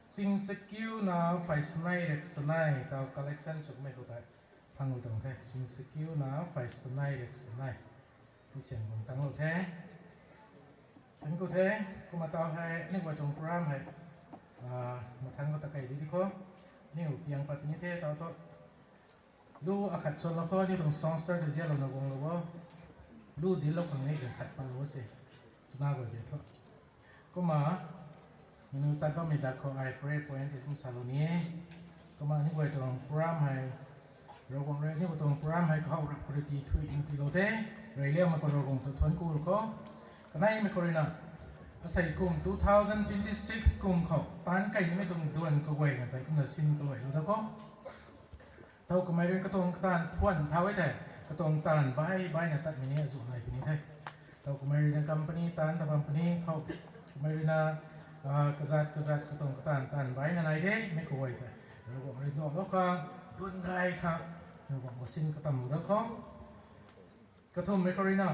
Sing sakiuna phay sanei rek sanei taw collection sw kamei khou tei phang u tuang the. Sing sakiuna phay sanei rek sanei. Mi siang bam tanglou the. Thuanc ku the. Kumna taw hei aniu guay tuang program hei mathangc khou ta key di di kho. Aniu piang pat ni the taw thu. Lu akhat swanlou kho, aniu tuang songster ta zianlouna guanglou o. Lu dinclou khang ni ganv khat patlou se. Twna guay de thu. Kumna, manu tat bammei dak khou ai prayer point ti sum salou ni e. Kumna aniu guay tuang program hei, Ravguangc rui aniu tuang program hei kahaw rap khou rui tii thuina tiilou the. Reyliangmei khou Ravguangc ta thuanc ku kho. Kaneimei khou ruina, asei kum two thousand twenty-six kum khou taanc key nimei tuang duan kaguayna tei kumna sin kaluailou da kho. Thow kamei rui katuang kataanv thuan thau e the, katuang taanv bai baina tatmei ni azuh nai puni the. Thow kamei ruina company taanc ta bam puni, thow kamei ruina kazat kazat katuang kataanv taanv baina nai the, mei kaguay tei Ravguangc rui nuhlou khang, duan gay khang, Ravguangc khou sin katamlou da kho. Kathumhmei khou ruina,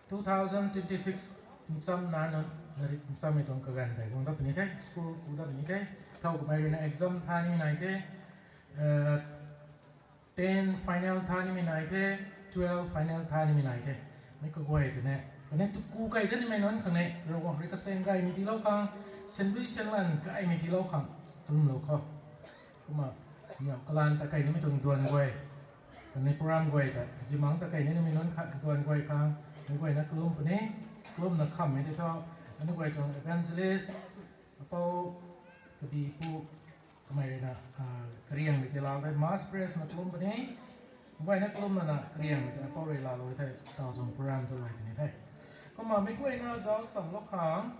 two thousand twenty-six nchamna nunc, larik nchammei tuang kaganv tei guang dat puni the, school ku dat puni the. Thow kamei ruina exam tha nimei nai the, ten final tha nimei nai the, twelve final tha nimei nai the. Mei kaguay tei ne, kaniw tuku key dat nimei nunc khang ne, Ravguangc rui kasaeng gaymei tiilou khang, sandui sandlan gaymei tiilou khang kalumlou kho. Kumna, niam kalan ta key nimei tuang duan guay, kaniw program guay ta zimangc ta key nimei nunc kha duan guay khang, meic guayna kalum puni, kalumna khammei tei thu, aniu guay tuang evangelist, apou, kadipu, kamei ruina, kariangmei tei laalou the, mass prayers na kalum puni, meic guayna kalum lana kariangmei tei apou rui laalou the, taw tuang program tu luai puni the. Kumna meic guayna zauc samlou khang,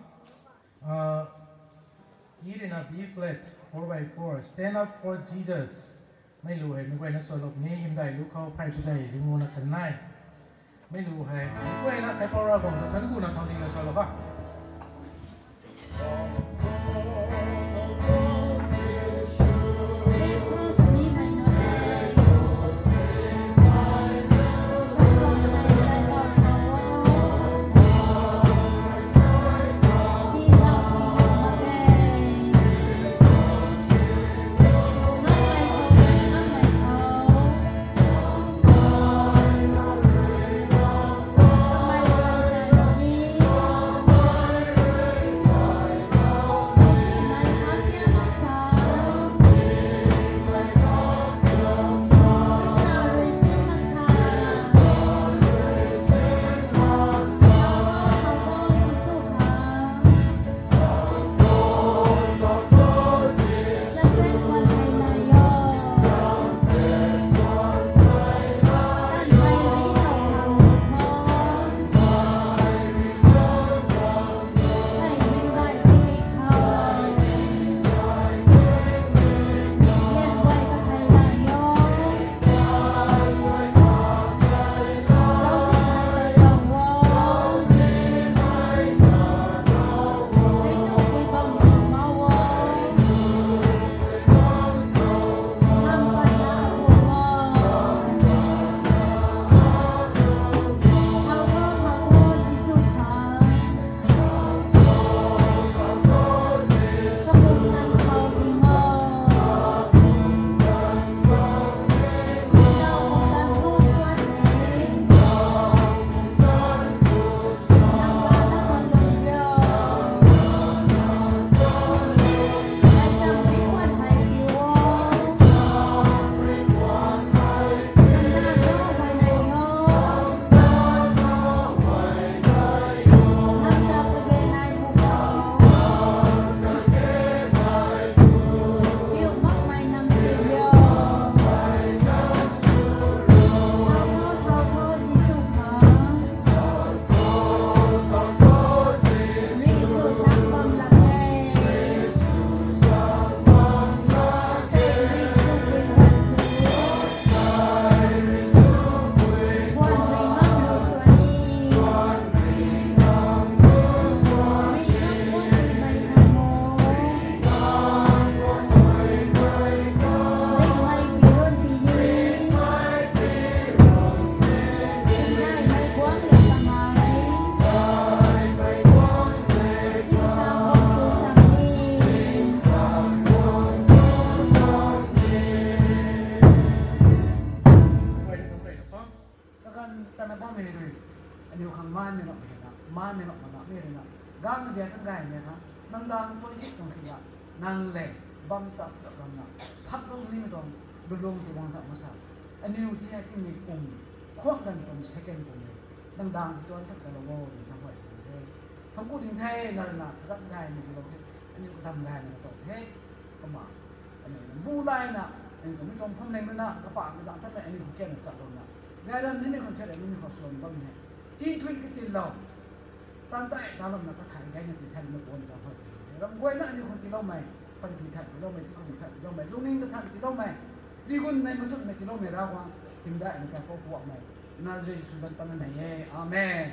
ki ruina B flat, four by four, Stand Up for Jesus. Mei lu hei meic guayna sualou puni, hymdaih lu khou phay padeih ringuna kanei. Mei lu hei meic guayna Kaipouc Ravguangc ta thuanc kuna thow dingna sualou kho. Tana bammei rui, aniu khang maanmei nap hei na, maanmei nap mana mi rui na, gangna bia khang gaymei khang, nang dang pui hei tuang kila, nang le, bam chap chap ram na, thak dong nimei tuang, lulung ti guang thak masa. Aniu ti hei tingmei kum, khuang ganv kum, second kum le, nang dang ti tuan thak kalou o, nang chang huay tuang the. Thangc ku ding the, na rui na, thadat gaymei kilou the, aniu kadam gaymei na tuang the, kumna. Aniu bu layna, aniu tuang mi tuang pham leng rui na, kapahmei zang thanmei aniu khou kianna chat lou na. Gayram ni aniu khang thiat aniu khou suan bam he. Tinthui katiilou. Tan tei ta lam na kathai gayna ti than na puan zang hoi. Ram guayna aniu khang tiiloumei, panty than tiiloumei, ti khang than tiiloumei, lungning ta than tiiloumei, rigun nei machutmei tiiloumei Ravguangc, hymdaihmei kai khou kuakmei, Nazareth Jisu zanc tana nei e. Amen.